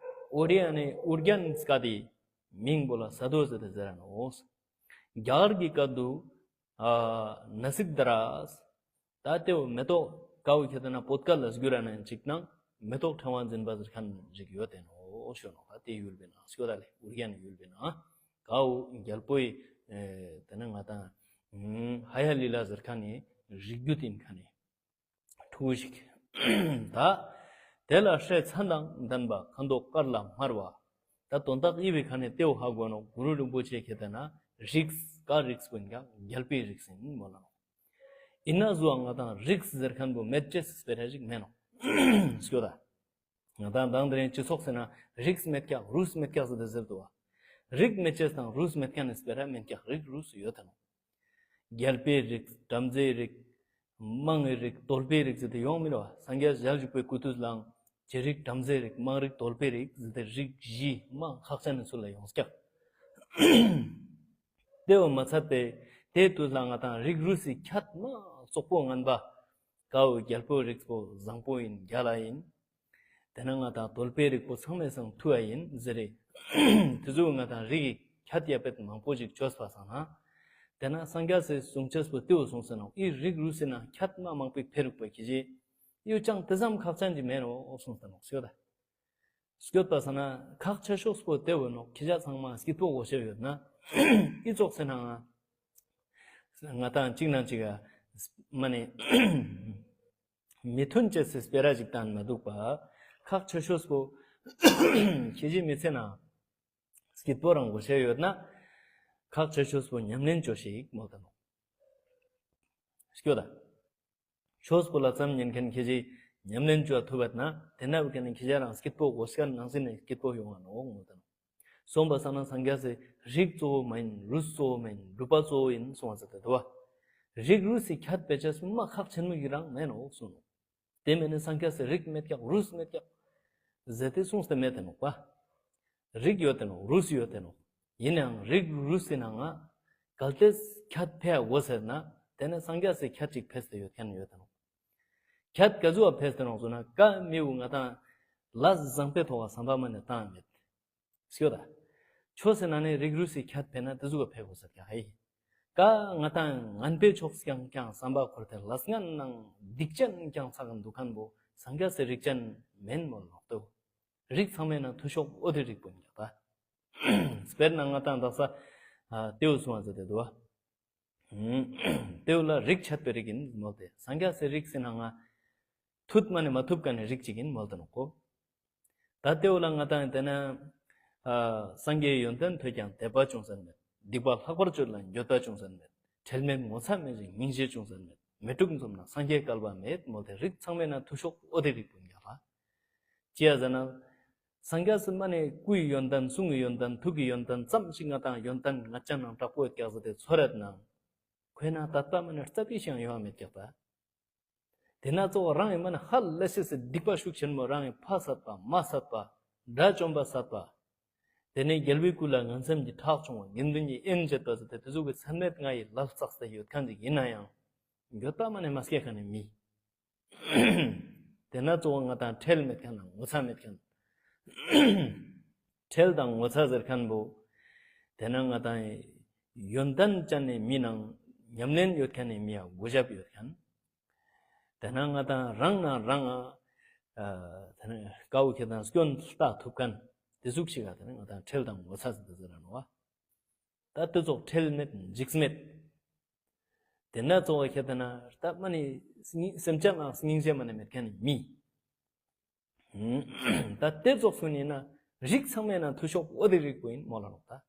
འོ་དེ་ནི་ཨུ་རྒྱན་སྐད་དི་མིང་བོ་ལ་སེ་དོ་ཟེར་ཏེ་ཟེར་ར་ནོག། རྒྱ་གར་གྱི་སྐད་དུ་ཨ་ན་སིག་དྷ་ར། ད་ཏེ་བོ་མེ་ཏོག་ཀ་བོ་ཁེ་ཏེ་ན་བོད་སྐད་ལ་སྒྱུར་ར་ན་ཅིག་ནང་མེ་ཏོག་ཕྲེང་བ་འཛིན་པ་ཟེར་ཁན་ཞིག་ཡོད་དེ་ནོག་ཞུ་ནོག། ད་ཏེ་ཡུལ་བེ་ན་སྐྱོ་ད་ལེ་ཨུ་རྒྱན་ཡུལ་བེ་ན་ཀ་བོ་རྒྱལ་པོའི་ཨེ་ཏེ་ན་ང་དང་ཧ་ཡ་ལི་ལ་ཟེར་ཁན་ནི་རིགས་རྒྱུད་ཨིན་ཁན་ནི་ཕྲུ་གུ་ཞིག། ད་དེ་ལ་སྲས་མཚན་དང་ལྡན་པ་ཁ་དོག་དཀར་ལ་དམར་བ། ད་དོན་དག་ཨི་བེ་ཁ་ནེ་ཏེ་བོ་ཧ་གོ་ནོག། གུ་རུ་རིན་པོ་ཆེ་ཁེ་ཏེ་ན་རིགས་ཀ་རིགས་པོ་ཨིན་ཀྱང་རྒྱལ་པོའི་རིགས་ཨིན་མོལ་ལ་ནོག། ཨིན་ན་ཟུ་ང་དང་རིགས་ཟེར་ཁན་བོ་མེད་ཅེས་སི་སྤེ་ར་ཞིག་མེད་ནོག། སྐྱོ་ད། ང་དང་དང་དེ་རིང་སྤྱི་ཚོགས་སི་ནང་རིགས་མེད་ཀྱག་རུས་མེད་ཀྱག་ཟེར་ཏེ་ཟེར་དུག་པ། རིགས་མེད་ཅེས་དང་རུས་མེད་ཁན་ནི་སྤེ་ར་མེད་ཀྱག། རིགས་རུས་ཡོད་དེ་ནོག། རྒྱལ་པོའི་རིགས། བྲམ་ཟེའི་རིགས། དམངས་ཀྱི་རིགས། གདོལ་པའི་རིགས་ཟེར་ཏེ་ཡོང་མི་རུག་པ། སངས་རྒྱས་ཞལ་བཞུགས་པའི་སྐུ་དུས་ལའང་རྒྱལ་རིགས། བྲམ་ཟེའི་རིགས། དམངས་རིགས། གདོལ་པའི་རིགས་ཟེར་ཏེ་རིགས་བཞི་མ་ཁག་ཅན་ནི་ཚུལ་ལ་ཡོངས་ཀྱག། ཏེ་བོ་མ་ཚད་པ་ཏེ་དུས་ལ་ང་དང་རིགས་རུས་སི་ཁྱད་མ་རྩོག་པོ་ངན་པ་ཀ་བོ་རྒྱལ་པོའི་རིགས་པོ་བཟང་པོ་ཨིན། རྒྱལ་ལ་ཨིན། ཏེ་ནེ་ང་དང་གདོལ་པའི་རིགས་པོ་ཚང་མའི་སང་ཐུ་བ་ཨིན་ཟེར་རེ། ཏེ་ཟུག་ང་དང་རིགས་ཀྱི་ཁྱད་ཡ་པེད་མང་པོ་ཞིག་ཅོས་པ་སང་ན། ཏེ་ནེ་སངས་རྒྱས་སི་གསུང་ཅེས་པོ་ཏེ་བོ་གསུངས་ཏེ་ནོག། འི་རིགས་རུས་སི་ནང་ཁྱད་མ་མང་པོ་ཕེ་རུག་པ་ཁྱེ་ཞེ། ཡུ་ཅང་ཏེ་ཙམ་ཁག་ཅན་ཞིག་མེད་ནོག་གསུངས་ཏེ་ནོག་སྐྱོ་ད། སྐྱོད་པ་སང་ན་ཁག་ཆེ་ཤོས་པོ་ཏེ་བོ་ནོག། ཁྱེ་ཞ་ཚང་མ་སྐྱིད་པོ་གོ་ཤེས་ཡོད་ན། འི་ཙོགས་སི་ནང་ང་དང་ཅིག་ནང་ཅིག་ག་མ་ནེ་མི་མཐུན་ཅེས་སི་སྤེ་ར་ཞིག་ཏང་མ་དུག་པ། ཁག་ཆེ་ཤོས་པོ་ཁྱེ་ཞེ་མི་ཚེ་ནང་སྐྱིད་པོ་རང་གོ་ཤེས་ཡོད་ན། ཁག་ཆེ་ཤོས་པོ་ཉམས་ལེན་ཅོས་ཤིག་མོལ་ཏེ་ནོག། སྐྱོ་ད། ཆོས་པོ་ལ་ཙམ་ཉན་ཁན་ཁྱེ་ཞེ་ཉམས་ལེན་ཅོ་ཐུབ་བད་ན་ཏེ་ན་བོ་ཁྱེ་ཞ་རང་སྐྱིད་པོ་གོ་ཤེས་ནང་སེ་ནེ་སྐྱིད་པོ་ཡོང་ང་ནོག་མོལ་ཏེ་ནོག། སོང་པ་སང་ན་སངས་རྒྱས་སི་རིགས་གཙོ་བོ་མ་ཨིན། རུས་གཙོ་བོ་མ་ཨིན། གྲུབ་པ་གཙོ་བོ་ཨིན་གསུངས་པ་ཟེར་ཏེ་དུག་པ། རིགས་རུས་སི་ཁྱད་པེ་ཆ་སུ་མ་ཁག་ཆེན་མོ་ཞིག་རང་མེད་ནོག་གསུངས་ནོག། ཏེ་མེན་ན་སངས་རྒྱས་སི་རིགས་མེད་ཀྱག་རུས་མེད་ཀྱག་ཟེར་ཏེ་གསུངས་ཏེ་མེད་དེ་ནོག་པ། རིགས་ཡོད་དེ་ནོག། རུས་ཡོད་དེ་ནོག། ཨིན་ནའང་རིགས་རུས་སི་ནང་ང་གལ་ཏེ་ཁྱད་ཕེ་གོས་ཟེར་ན་ཏེ་ནེ་སངས་རྒྱས་སི་ཁྱད་ཅིག་ཕེས་ཏེ་ཡོད་ཁན་ཡོད་དེ་ནོག། ཁྱད་ཀ་ཟུག་ཕེས་ཏེ་ནོག་ཟེར་ན་ཀ་མི་བོ་ང་དང་ལས་བཟང་པོའི་ཐོག་ག་བསམ་པ་མ་ནེ་ཏང་མེད། སྐྱོ་ད། ཆོས་སི་ནང་ནེ་རིགས་རུས་སི་ཁྱད་ཕེ་ན་ཏེ་ཟུག་ཕེ་གོས་ཟེར་ཀྱག་ཧེ། ཀ་ང་དང་ངན་པའི་ཕྱོགས་ཀྱང་ཀྱང་བསམ་པ་འཁོར་ཏེ་ལས་ངན་ནང་སྡིག་ཅན་ཀྱང་ཚ་ག་དུག་ཁན་བོ་སངས་རྒྱས་སི་རིགས་ཅན་མེན་མོལ་ནོག་ཏོ། རིགས་ཚང་མའི་ནང་ཐུ་ཤོས་འོ་ཏེ་རིགས་པོ་ཨིན་ཀྱག་ད། སྤེར་ན་ང་དང་དག་ས་ཨ་ཏེ་བོ་གསུངས་པ་ཟེར་ཏེ་དུག་པ། ཏེ་བོ་ལ་རིགས་ཆད་པའི་རིགས་ཨིན་མོལ་ཏེ་སངས་རྒྱས་སི་རིགས་སི་ནང་ང་ཐུད་མ་ནེ་མ་ཐུབ་ཁན་ནི་རིགས་ཅིག་ཨིན་མོལ་ཏེ་ནོག་གོ། ད་ཏེ་བོ་ལ་ང་དང་ཏེ་ན་ཨ་སངས་རྒྱས་ཡོན་ཏན་ཐོས་ཀྱང་དད་པ་ཅུང་ཟད་མེད། སྡིག་པ་ལྷག་པར་སྤྱོད་ལ་འགྱོད་པ་ཅུང་ཟད་མེད། ཁྲེལ་མེད་ངོ་ཚ་མེད་ཅིང་སྙིང་རྗེ་ཅུང་ཟད་མེད། མི་དྲུག་འཛོམས་ན་སངས་རྒྱས་སྐལ་བ་མེད་མོལ་ཏེ་རིགས་ཚང་མའི་ནང་ཐུ་ཤོས་འོ་ཏེ་རིགས་པོ་ཨིན་ཀྱག་པ། ཅིའ་ཟེར་ན་སངས་རྒྱས་སི་མ་ནེ་སྐུའི་ཡོན་ཏན་གསུང་གི་ཡོན་ཏན་ཐུགས་ཀྱི་ཡོན་ཏན་ཙམ་ཞིག་ང་དང་ཡོན་ཏན་ང་ཅན་ནང་དྲག་པོ་ཡོད་ཀྱག་ཟེར་ཏེ་ཚོར་རད་ན་ཁོའི་ནང་དད་པ་མ་ནེ་རྩ་བའི་ཞིག་ཡོང་བ་མེད་ཀྱག་པ། ཏེ་ན་ཙོགས་རང་ངི་མ་ནེ་ཧ་ལས་སི་སྡིག་པ་ཤུགས་ཆེན་མོ་རང་ངི་ཕ་སད་པ་མ་སད་པ་དགྲ་བཅོམ་པ་སད་པ། ཏེ་ནེ་རྒྱལ་བའི་སྐུ་ལ་ངན་སེམས་ཀྱི་ཁྲག་ཕྱུང་བ་དགེ་འདུན་གྱི་དབྱེན་འབྱེད་པ་ཟེར་ཏེ་ཏེ་ཟུག་གི་མཚམས་མེད་ལྔ་ཡི་ལས་བསགས་ཏེ་ཡོད་ཁན་ཅིག་ཨིན་ནའང་འགྱོད་པ་མ་ནེ་མ་སྐྱེ་ཁན་ནི་མི། ཏེ་ན་ཙོགས་ང་དང་ཁྲེལ་མེད་ཁན་ནང་ངོ་ཚ་མེད་ཁན། ཁྲེལ་དང་ངོ་ཚ་ཟེར་ཁན་བོ་ཏེ་ན་ང་དང་ཡོན་ཏན་ཅན་ནི་མི་ནང་ཉམས་ལེན་ཡོད་ཁན་ནི་མི་ཡ་གོ་ཞབས་ཡོད་ཁན། ཏེ་ན་ང་དང་རང་ནང་རང་ང་ཨ་ཏེ་ན་ཀ་བོ་ཁྱེ་དང་སྐྱོན་ལྟ་ཐུབ་ཁན་ཏེ་ཟུག་ཞིག་ག་ཏེ་ན་ང་དང་ཁྲེལ་དང་ངོ་ཚ་ཟེར་ཏེ་ཟེར་ར་ནོག་པ། ད་ཏེ་ཙོགས་ཁྲེལ་མེད་འཇིགས་མེད། ཏེ་ན་ཙོགས་ཁྱེ་ཏེ་ན་ད་མ་ནེ་སེམས་ཅན་ནང་སྙིང་རྗེ་མ་ནེ་མེད་ཁན་ནི་མི། ད་ཏེ་ཙོགས་སུ་ནི་ན་རིགས་ཚང་མའི་ནང་ཐུ་ཤོས་འོ་ཏེ་རིགས་པོ་ཨིན་མོལ་ལ་ནོག་ད།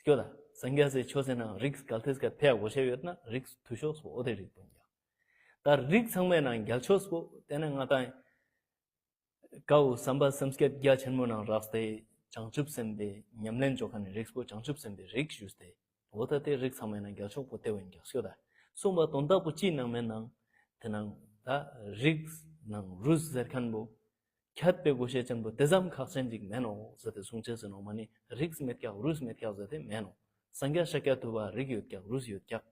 སྐྱོ་ད། སངས་རྒྱས་སི་ཆོས་སི་ནང་རིགས་གལ་ཏེ་ཀ་ཕེ་གོ་ཤེས་ཡོད་ན་རིགས་ཐུ་ཤོས་འོ་ཏེ་རིགས་པོ་ཨིན་ཀྱག། ད་རིགས་ཚང་མའི་ནང་རྒྱལ་ཤོས་པོ་ཏེ་ན་ང་དང་ཀ་བོ་བསམ་པ་སེམས་བསྐྱེད་རྒྱ་ཆེན་མོ་ནང་རགས་ཏེ་བྱང་ཆུབ་སེམས་དཔའི་ཉམས་ལེན་ཅོ་ཁན་ནི་རིགས་པོ་བྱང་ཆུབ་སེམས་དཔའི་རིགས་ཞུས་ཏེ། འོ་ད་ཏེ་རིགས་ཚང་མའི་ནང་རྒྱལ་ཤོས་པོ་ཏེ་བོ་ཨིན་ཀྱག་སྐྱོ་ད། གསུངས་པ་དོན་དག་པོ་ཅི་ནང་མེད་ནང་ཏེ་ནང་ད་རིགས་ནང་རུས་ཟེར་ཁན་བོ་ཁྱད་པེ་གོ་ཤེས་ཅན་བོ་ཏེ་ཙམ་ཁག་ཅན་ཅིག་མེན་ནོག་ཟེར་ཏེ་གསུང་ཅེས་ཟེར་ནོག་མ་ནེ་རིགས་མེད་ཀྱག་རུས་མེད་ཀྱག་ཟེར་ཏེ་མེན་ནོག། སངས་རྒྱས་ཤཱཀྱ་ཐུབ་པ་རིགས་ཡོད་ཀྱག་རུས་ཡོད་ཀྱག།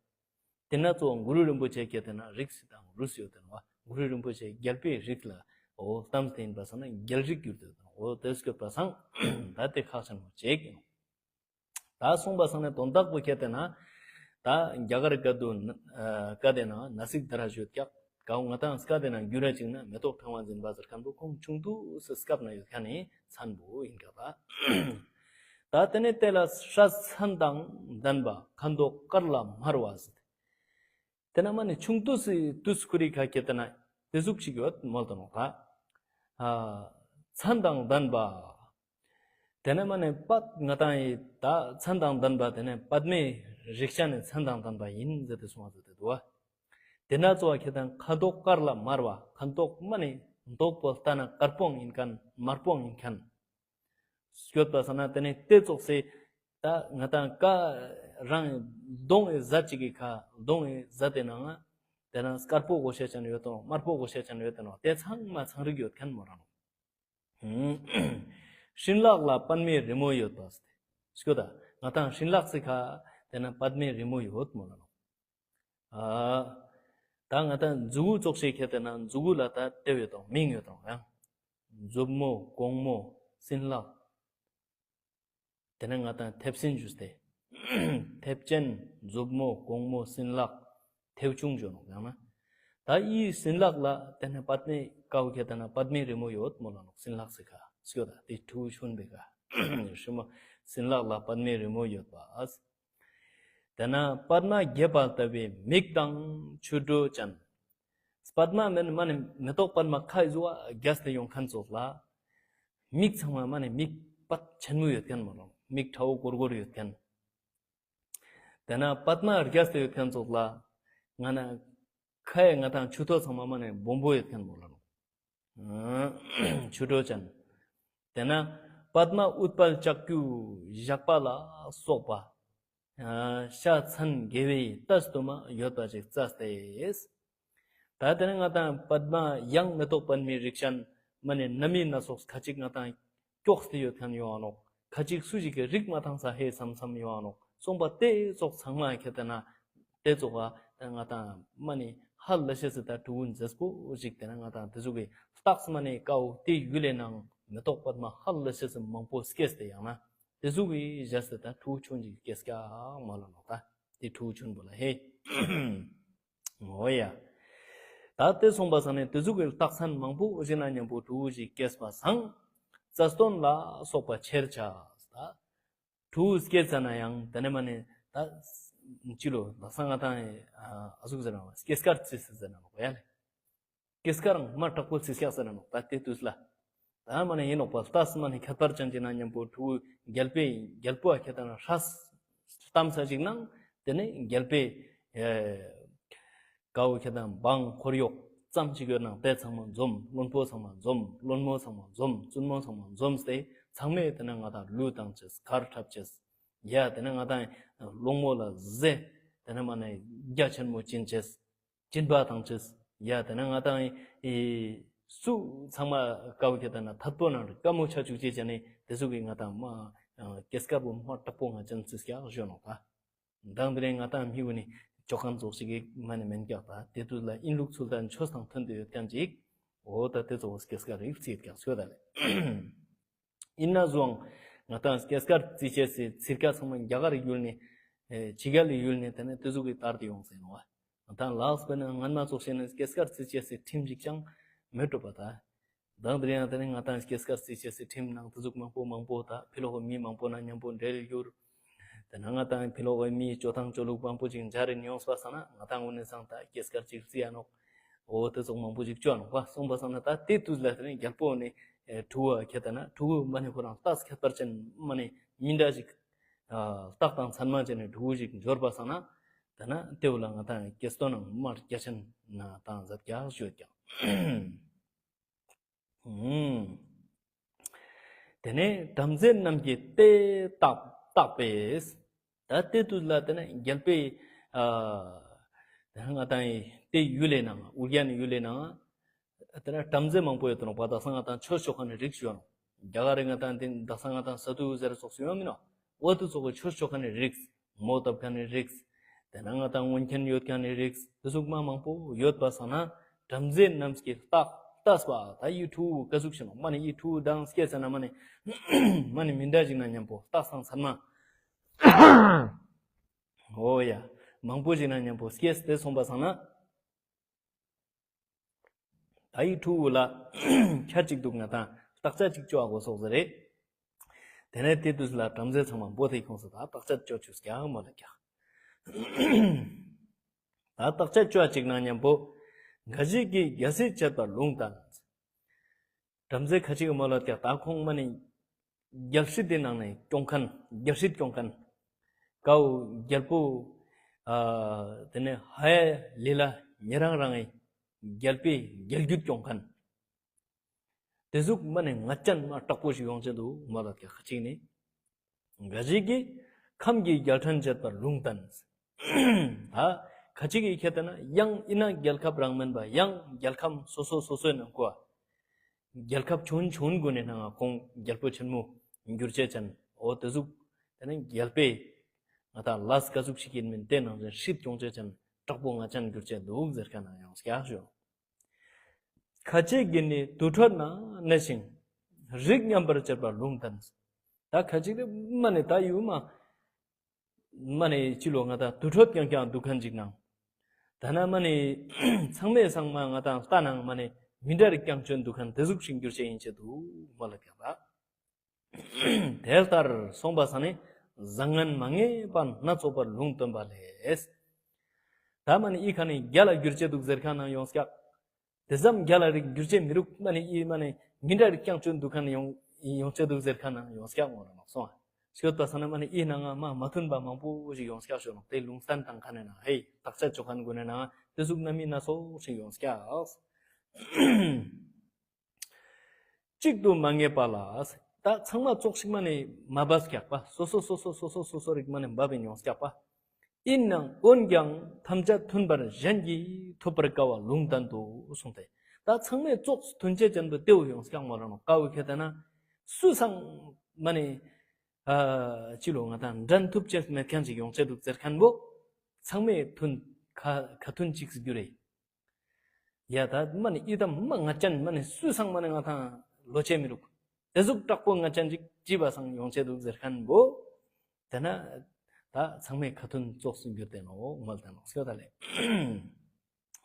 ཏེ་ན་ཙོགས་གུ་རུ་རིན་པོ་ཆེ་ཁྱེར་ཏེ་ན་རིགས་སི་དང་རུས་ཡོད་དེ་ནོག་པ། གུ་རུ་རིན་པོ་ཆེ་རྒྱལ་པོའི་རིགས་ལ་འོ་ལྟམས་ཏེ་ཨིན་པ་སང་ན་རྒྱལ་རིགས་གྱུར་ཏེ་ཡོད་དེ་ནོག་འོ་ཏེ་སྐྱོད་པ་སང་ད་ཏེ་ཁག་ཆེན་མོ་ཅིག་ཨིན་ནོག་ད་སོང་པ་སང་ན་དོན་དག་པོ་ཁྱེར་ཏེ་ན་ད་རྒྱ་གར་སྐད་དུ་ན་ཨ་སྐད་དེ་ན་ན་སིག་དྷ་ར་ཞུ་ཡོད་ཀྱག་ཀའོ་ང་དང་སྐད་དེ་ན་འགྱུར་ར་ཅིག་ན་མེ་ཏོག་ཕྲེང་བ་འཛིན་པ་ཟེར་ཁན་པོ་ཁོང་ཆུང་དུས་སུ་སྐབས་ན་ཡོད་ཁན་ནི་མཚན་པོ་ཨིན་ཀྱག་པ། ད་ཏེ་ནེ་ཏེ་ལ་སྲས་མཚན་དང་ལྡན་པ་ཁ་མདོག་དཀར་ལ་དམར་བ་ཟེར། ཏེ་ན་མ་ནེ་ཆུང་དུས་སི་དུས་ཁོ་རི་ཁ་ཁྱེར་ཏེ་ན་ཏེ་ཟུག་ཅིག་ཡོད་མོལ་ཏེ་ནོག་ད། ཨ་མཚན་དང་ལྡན་པ། ཏེ་ན་མ་ནེ་པད་ང་དང་ཨི་ད་མཚན་དང་ལྡན་པ་ཏེ་ནེ་པདྨའི་རིགས་ཅན་ནི་མཚན་དང་ལྡན་པ་ཨིན་ཟེར་ཏེ་གསུངས་ཏེ་འདུག་པ། ཏེ་ན་ཙོགས་ཁྱེར་ཏེ་ན་ཁ་མདོག་དཀར་ལ་དམར་བ། ཁ་མདོག་མ་ནེ་མདོག་པོ་ལྟ་ན་དཀར་པོ་ཨིན་ཁན་དམར་པོ་ཨིན་ཁན་སྐྱོད་པ་སང་ན་ཏེ་ནེ་ཏེ་ཙོགས་སེ་ད་ང་དང་ཀ་རང་གདོང་ངི་ཟ་ཅིག་གི་ཁ་གདོང་ངི་ཟ་ཏེ་ནང་ང་ཏེ་ན་དཀར་པོ་གོ་ཤེས་ཅན་ཡོད་དེ་ནོག་དམར་པོ་གོ་ཤེས་ཅན་ཡོད་དེ་ནོག་ཏེ་ཚང་མ་ཚང་རིགས་ཡོད་ཁན་མོལ་ལ་ནོག་སྲིན་ལག་ལ་པདྨའི་རི་མོ་ཡོད་པ་ཟེར་ཏེ་སྐྱོད་ད་ང་དང་སྲིན་ལག་སི་ཁ་ཏེ་ན་པདྨའི་རི་མོ་ཡོད་མོལ་ལ་ནོག་ཨ་ད་ང་དང་མཛུ་གུ་ཙོགས་ཤིག་ཁྱེར་ཏེ་ན་མཛུ་གུ་ལ་ད་ཏེ་ཡོད་དོ་མིང་ཡོད་དོ་ཡང་མཛུབ་མོ་གོང་མོ་སྲིན་ལག་ཏེ་ནེ་ང་དང་མཐེབ་སྲིན་ཞུས་ཏེ། མཐེབ་ཅན་མཛུབ་མོ་གོང་མོ་སྲིན་ལག་མཐེའུ་ཆུང་ཞུ་ནོག་ཡང་ན། ད་འི་སྲིན་ལག་ལ་ཏེ་ནེ་པདྨའི་ཀའོ་ཁྱེར་ཏེ་ན་པདྨའི་རི་མོ་ཡོད་མོལ་ལ་ནོག་སྲིན་ལག་སི་ཁ་སྐྱོད་ད་ཏེ་ཕྲུ་གུ་ཆུན་པོའི་ཁ་རི་མོ་སྲིན་ལག་ལ་པདྨའི་རི་མོ་ཡོད་པ། ཏེ་ན་པདྨ་རྒྱས་པ་ལྟ་བུའི་མིག་དང་མཆུ་སྒྲོ་ཅན། པདྨ་མེན་མ་ནེ་མེ་ཏོག་པདྨ་ཁ་ཡི་ཟུ་བ་རྒྱས་ཏེ་ཡོང་ཁན་ཙོགས་ལ། མིག་ཚང་མ་མ་ནེ་མིག་པད་ཆེན་མོ་ཡོད་ཁན་མོལ་ལ་ནོག་མིག་ཁྲ་བོ་གོར་གོར་ཡོད་ཁན། ཏེ་ན་པདྨ་རྒྱས་ཏེ་ཡོད་ཁན་ཙོགས་ལ། ང་ན་ཁ་ཡི་ང་དང་མཆུ་ཏོ་ཚང་མ་མ་ནེ་སྦོམ་པོ་ཡོད་ཁན་མོལ་ལ་ནོག་མཆུ་སྒྲོ་ཅན། ཏེ་ན་པདྨ་ཨུཏྤལ་ལྕགས་ཀྱུ་ཞགས་པ་ལ་སོགས་པ། ཨ་ཤ་ཚན་དགེ་བའི་ལྟས་དུ་མ་ཡོད་པ་ཅིག་བཙས་ཏེ། ད་ཏེ་ནེ་ང་དང་པདྨ་ཡང་མེ་ཏོག་པདྨའི་རིགས་ཅན་མ་ནེ་སྣ་མིན་སྣ་ཚོགས་ཁ་ཅིག་ང་དང་ཀྱོགས་ཏེ་ཡོད་ཁན་ཡོང་ང་ནོག་ཁ་ཅིག་སུ་ཞིག་གི་རིག་མ་ཐང་ས་ཧེ་སམ་སམ་ཡོང་ང་ནོག་སོང་པ་ཏེ་ཙོགས་ཚང་མ་ཁྱེར་ཏེ་ན་ཏེ་ཙོགས་ཨ་ང་དང་མ་ནེ་ཧ་ལས་ཤེས་སི་ད་ཕྲུ་གུ་མཛེས་པོ་ཞིག་ཏེ་ན་ང་དང་ཏེ་ཟུག་གི་རྟགས་མ་ནེ་ཀའོ་ཏེ་ཡུལ་ལི་ནང་མེ་ཏོག་པདྨ་ཧ་ལས་ཤེས་སི་མང་པོ་སྐྱེས་ཏེ་ཡང་ན་ཏེ་ཟུག་གི་ཞེས་སི་ད་ཕྲུ་གུ་ཆུན་ཞིག་སྐྱེས་ཀྱག་མོལ་ལ་ནོག་ད་ཏེ་ཕྲུ་གུ་ཆུན་པོ་ལ་ཧེ། འོ་ཡ། ད་ཏེ་སོང་པ་སང་ན་ཏེ་ཟུག་གི་རྟགས་མཚན་མང་པོ་ཞིག་ན་ཉམ་པོ་ཕྲུ་གུ་ཞིག་སྐྱེས་པ་སང་། རྩ་སྟོན་ལ་སོགས་པ་ཆེར་བྱ། ད་ཕྲུ་གུ་སྐྱེས་ཙ་ན་ཡང་ཏེ་ནེ་མ་ནེ་ད་ཅི་ལོ་ད་སང་ང་དང་ཨ་ཟུག་ཟེར་ན་སྐྱེས་སྐར་རྩི་ཟེར་ན་ནོག་ཡ་ལེ། སྐྱེས་སྐར་མ་དྲག་པོ་རྩི་སྐྱག་ཟེར་ན་ནོག་ད་ཏེ་དུས་ལ། ད་མ་ནེ་ཨིན་ནོག་པ་ལྟས་མ་ནེ་ཁྱད་པར་ཅན་ཅིག་ན་ཉམ་པོ་ཕྲུ་གུ་རྒྱལ་པོའི་རྒྱལ་པོ་ཨ་ཁྱེར་ཏེ་ན་སྲས་ལྟམས་ས་ཅིག་ནང་ཏེ་ནེ་རྒྱལ་པོའི་ཨེ་ཀའོ་ཁྱེར་ཏེ་ན་འབངས་འཁོར་གཡོག་ཙམ་ཅིག་ཡོད་ནང་ཏེ་ཚང་མ་འཛོམས། བློན་པོ་ཚང་མ་འཛོམས། བློན་མོ་ཚང་མ་འཛོམས། བཙུན་མོ་ཚང་མ་འཛོམས་ཏེ་ཚང་མས་ཏེ་ནེ་ང་དང་གླུ་བཏང་ཅེས་གར་འཁྲབ་ཅེས་ཡ་ཏེ་ནེ་ང་དང་སློང་མོ་ལ་ཟེ་ཏེ་ནེ་མ་ནེ་རྒྱ་ཆེན་མོ་བྱིན་ཅེས། སྦྱིན་པ་བཏང་ཅེས། ཡ་ཏེ་ནེ་ང་དང་ཨི་སུ་ཚང་མ་ཀའོ་ཁྱེར་ཏེ་ན་ཐད་པོ་ནང་དཀའ་མོ་ཆ་ཅུག་ཅེས་ཅན་ནི་ཏེ་ཟུག་གི་ང་དང་མ་སྐྱེས་སྐར་པོ་མ་དྲག་པོ་ང་ཅན་རྩི་སྐྱག་ཞུ་ནོག་ད། མདང་དེ་རིང་ང་དང་མི་གུན་ནི་ཅོ་ཁན་ཙོགས་ཤིག་གི་མ་ནེ་མེན་ཀྱག་ད། ཏེ་དུས་ལ་ཨིན་ལུགས་ཚུལ་དང་ཆོས་དང་མཐུན་ཏེ་ཡོད་ཁན་ཅིག་འོ་ད་ཏེ་ཙོགས་སྐྱེས་སྐར་རིགས་རྩི་ཀྱག་ཞུ་ད་ལེ། ཨིན་ན་ཟུང་ང་དང་སྐྱེས་སྐར་རྩི་ཅེས་སི་ཚིར་ཀ་ཚང་མ་རྒྱ་གར་ཡུལ་ནེ་ཨེ་ཕྱི་རྒྱལ་ལི་ཡུལ་ནེ་ཏེ་ནེ་ཏེ་ཟུག་གི་དར་ཏེ་ཡོང་ཟེར་ནོག་པ། ང་དང་ལ་དྭགས་པའི་ནང་སྔན་མ་ཙོགས་ཤིག་ནེ་སྐྱེས་སྐར་རྩི་ཅེས་སི་ཁྲིམས་ཤིག་ཅང་མེད་འགྲོ་པ་ད། མདང་དེ་རིང་ཡང་ཏེ་ནེ་ང་དང་སྐྱེས་སྐར་རྩི་ཅེས་སི་ཁྲིམས་ནང་ཏེ་ཟུག་མང་པོ་མང་པོ་ད་ཕི་ལོག་གི་མི་མང་པོ་ནང་ཉམ་པོ་འབྲེལ་གྱུར། ཏེ་ནེ་ང་དང་ཕི་ལོག་གི་མི་ཅོ་ཐང་ཅོ་ལུགས་མང་པོ་ཅིག་འཇར་རེ་ཡོངས་པ་སང་ན་ང་དང་གུན་ནི་སང་ད་སྐྱེས་སྐར་ཅིག་རྩི་ཡ་ནོག་འོ་ཏེ་ཙོགས་མང་པོ་ཅིག་ཅོ་ཡ་ནོག་པ། སོང་པ་སང་ན་ད་ཏེ་དུས་ལ་ཏེ་ནེ་རྒྱལ་པོ་ནི་ཨེ་ཕྲུ་གུ་ཁྱེར་ཏེ་ན་ཕྲུ་གུ་མ་ནེ་ཁོ་རང་རྟགས་ཁྱད་པར་ཅན་མ་ནེ་མི་འདྲ་ཞིག་ཨ་རྟགས་དང་མཚན་མ་ཅན་ནི་ཕྲུ་གུ་ཞིག་འབྱོར་པ་སང་ན་ཏེ་ནེ་ཏེ་བོ་ལ་ང་དང་སྐྱེས་སྟོན་ནང་མ་རྒྱ་ཆེན་ན་དང་ཟབ་རྒྱ་ཞུ་ཀྱག་ཨུམ། ཏེ་ནེ་བྲམ་ཟེ་རྣམས་ཀྱིས་དེ་བརྟགས་བརྟགས་པས། ད་ཏེ་དུས་ལ་ཏེ་ནེ་རྒྱལ་པོའི་ཨ་ཏེ་ནེ་ང་དང་ཏེ་ཡུལ་ལི་ནང་ཨུ་རྒྱན་ཡུལ་ལི་ནང་ཏེ་ནེ་བྲམ་ཟེ་མང་པོ་ཡོད་དེ་ནོག་པ། ད་སང་ང་དང་ཆོས་ཅོ་ཁན་ནི་རིགས་ཡོད་ནོག་རྒྱ་གར་རི་ང་དང་ཏེ་ད་སང་ང་དང་ས་དུ་ཟེར་ཙོགས་སུ་ཡོད་མི་ནོག་འོ་ཏེ་ཙོགས་ཀྱི་ཆོས་ཅོ་ཁན་ནི་རིགས། མོ་བཏབ་ཁན་ནི་རིགས། དེ་ན་ང་དང་མངོན་མཁྱེན་ཡོད་མཁན་ནི་རིགས་དེ་ཟུག་མ་མང་པོ་ཡོད་པ་སང་ན་བྲམ་ཟེ་རྣམས་ཀྱིས་བརྟགས་བརྟགས་པ་ད་ཡི་ཕྲུ་གུ་ག་ཟུག་ཤིག་ནོག་མ་ནི་ཡི་ཕྲུ་གུ་དང་སྐྱེས་ཙ་ན་མ་ནི་མ་ནི་མི་འདྲ་ཞིག་ན་མཉམ་པོ་བརྟགས་སང་ཚར་མ། འོ་ཡ། མང་པོ་ཞིག་ན་མཉམ་པོ་སྐྱེས་ཏེ་སོང་པ་སང་ན། ད་ཡི་ཕྲུ་གུ་ལ་ཁྱད་ཅིག་འདུག་ང་དང་བརྟག་དཔྱད་ཅིག་ཅོ་འ་གོས་སོག་ཟེར་རེད། དེ་ནས་དེ་དུས་ལ་བྲམ་ཟེ་ཚང་མ་འབོ་ཐེ་ཁོངས་སུ་ད་བརྟག་དཔྱད་ཅོ་ཆུག་ཀྱག་མོལ་ལ་ཀྱག་ད་བརྟག་དཔྱད་ཅོ་འ་ཅིག་ན་མཉམ་པོ་འགའ་ཞིག་གིས་རྒྱལ་སྲིད་བྱེད་པར་ལུང་བསྟན། བྲམ་ཟེ་ཁ་ཅིག་གི་མོལ་ལ་ཀྱག་ད་ཁོང་མ་ནི་རྒྱལ་སྲིད་དེ་ནང་ནས་སྐྱོང་མཁན་རྒྱལ་སྲིད་སྐྱོང་མཁན་ཀའོ་རྒྱལ་པོ་ཨ་དེ་ནས་ཧ་ཡ་ལི་ལ་ཉེ་རང་རང་ངི་རྒྱལ་པོའི་རྒྱལ་རྒྱུད་སྐྱོང་མཁན། དེ་ཟུག་མ་ནི་ང་ཅན་མ་དྲག་པོ་ཞིག་ཡོང་ཆེད་དུ་མོལ་ལ་ཀྱག་ཁ་ཅིག་ནི། འགའ་ཞིག་གིས་ཁམས་ཀྱི་རྒྱལ་ཕྲན་བྱེད་པར་ལུང་བསྟན། ད་ཁ་ཅིག་གིས་ཁྱེད་ལྟ་ན་ཡང་ཨི་ན་རྒྱལ་ཁབ་རང་མིན་པ་ཡང་རྒྱལ་ཁམས་སོ་སོ་སོ་སོའི་ནང་ཀོ་རྒྱལ་ཁབ་ཆུང་ཆུང་གུན་ནི་ནང་ཁོང་རྒྱལ་པོ་ཆེན་མོ་འགྱུར་ཆེད་ཅན་འོ་དེ་ཟུག་དེ་ནི་རྒྱལ་པོའི་ང་དང་ལས་ཀ་ཟུག་ཞིག་ཡིན་མིན་དེ་ནང་བཞིན་སྲིད་སྐྱོང་ཆེད་ཅན་དྲག་པོ་ང་ཅན་འགྱུར་ཆེད་འདུག་ཟེར་མཁན་ཡང་སྐྱག་ཞོ། ཁ་ཅིག་གིས་ནི་དུར་ཁྲོད་ན་གནས་ཤིང་། རིགས་ཉམས་པར་བྱེད་པར་ལུང་བསྟན། ད་ཁ་ཅིག་དེ་མ་ནི་ད་ཡུལ་མ་མ་ནི་ཅི་ལོ་ང་ད་དུར་ཁྲོད་རྐྱང་རྐྱང་འདུག་མཁན་ཅིག་ནང་། ད་ན་མ་ནི་ཚང་མའི་སང་མ་ང་ད་ལྟ་ནང་མ་ནི་མི་འདྲ་རིགས་རྐྱང་བཅོན་འདུག་མཁན་དེ་ཟུག་ཞིག་འགྱུར་ཆེད་ཡིན་ཆེད་དུ་མོལ་ལ་ཀྱག་ད། དེ་ལྟར་སོང་པ་ས་ནི་བཟང་ངན་མ་ངེས་པ་སྣ་ཚོགས་པར་ལུང་སྟོན་པ་ལས། ད་མ་ནི་ཨི་ཁ་ནི་རྒྱལ་ལ་འགྱུར་ཆེད་འདུག་ཟེར་མཁན་ནང་ཡོང་སྐྱག་དེ་ཙམ་རྒྱལ་ལ་རིགས་འགྱུར་ཆེད་མི་རུག་མ་ནི་ཨི་མ་ནི་མི་འདྲ་རིགས་རྐྱང་བཅོན་འདུག་མཁན་ཡོང་ཡོང་ཆེད་འདུག་ཟེར་མཁན་ནང་ཡོང་སྐྱག་མོལ་ལ་ནོག་སོང་། ཤོད་པ་ས་ན་མ་ནི་ཨི་ནང་ང་མ་མ་མཐུན་པ་མང་པོ་ཞིག་ཡོང་སྐྱག་ཤོད་ནོག་དེ་ལུང་བསྟན་དང་མཁན་ནི་ནང་ཧེ་བརྟག་དཔྱད་ཅོ་མཁན་གུན་ནི་ནང་དེ་ཟུག་རྣམ་སྨིན་སྣ་ཚོགས་ཤིག་ཡོང་སྐྱག་གཅིག་ཏུ་མ་ངེས་པ་ལ། ད་ཚང་མ་ཙོགས་ཤིག་མ་ནི་མ་བབས་སྐྱག་པ། སོ་སོ་སོ་སོ་རིགས་མ་ནི་བབས་ཡིན་ཡོང་སྐྱག་པ། ཡིན་ནའང་འོན་ཀྱང་ཐམས་ཅད་མཐུན་པར་གཞན་གྱིས་ཐོབ་པར་དཀའ་བ་ལུང་བསྟན་ཏོ་གསུངས་ཏེ། ད་ཚང་མས་ཙོགས་མཐུན་ཆེད་ཅན་པོ་དེའུ་ཡོང་སྐྱག་མོལ་ལ་ནོག་ཀ་བོ་ཁྱེད་ལྟ་ན་སུ་སང་མ་ནི་ཨ་ཅི་ལོ་ང་དང་འགྲན་ཐུབ་ཆེད་མེད་མཁན་ཅིག་ཡོང་ཆེད་འདུག་ཟེར་མཁན་པོ་ཚང་མས་མཐུན་ཁ་ཁ་མཐུན་ཅིག་གྱུར་རེ། ཡ་ད་མ་ནི་ཨི་ད་མ་ང་ཅན་མ་ནི་སུ་སང་མ་ནི་ང་དང་ལོ་ཆེ་མི་རུག་དེ་ཟུག་དྲག་པོ་ང་ཅན་ཅིག་ཅི་བ་སང་ཡོང་ཆེད་འདུག་ཟེར་མཁན་པོ། དེ་ན་ད་ཚང་མས་ཁ་མཐུན་ཙོགས་སུ་འགྱུར་ཏེ་ནོག་མོལ་ཏེ་ནོག་སྐྱོ་ད་ལེ།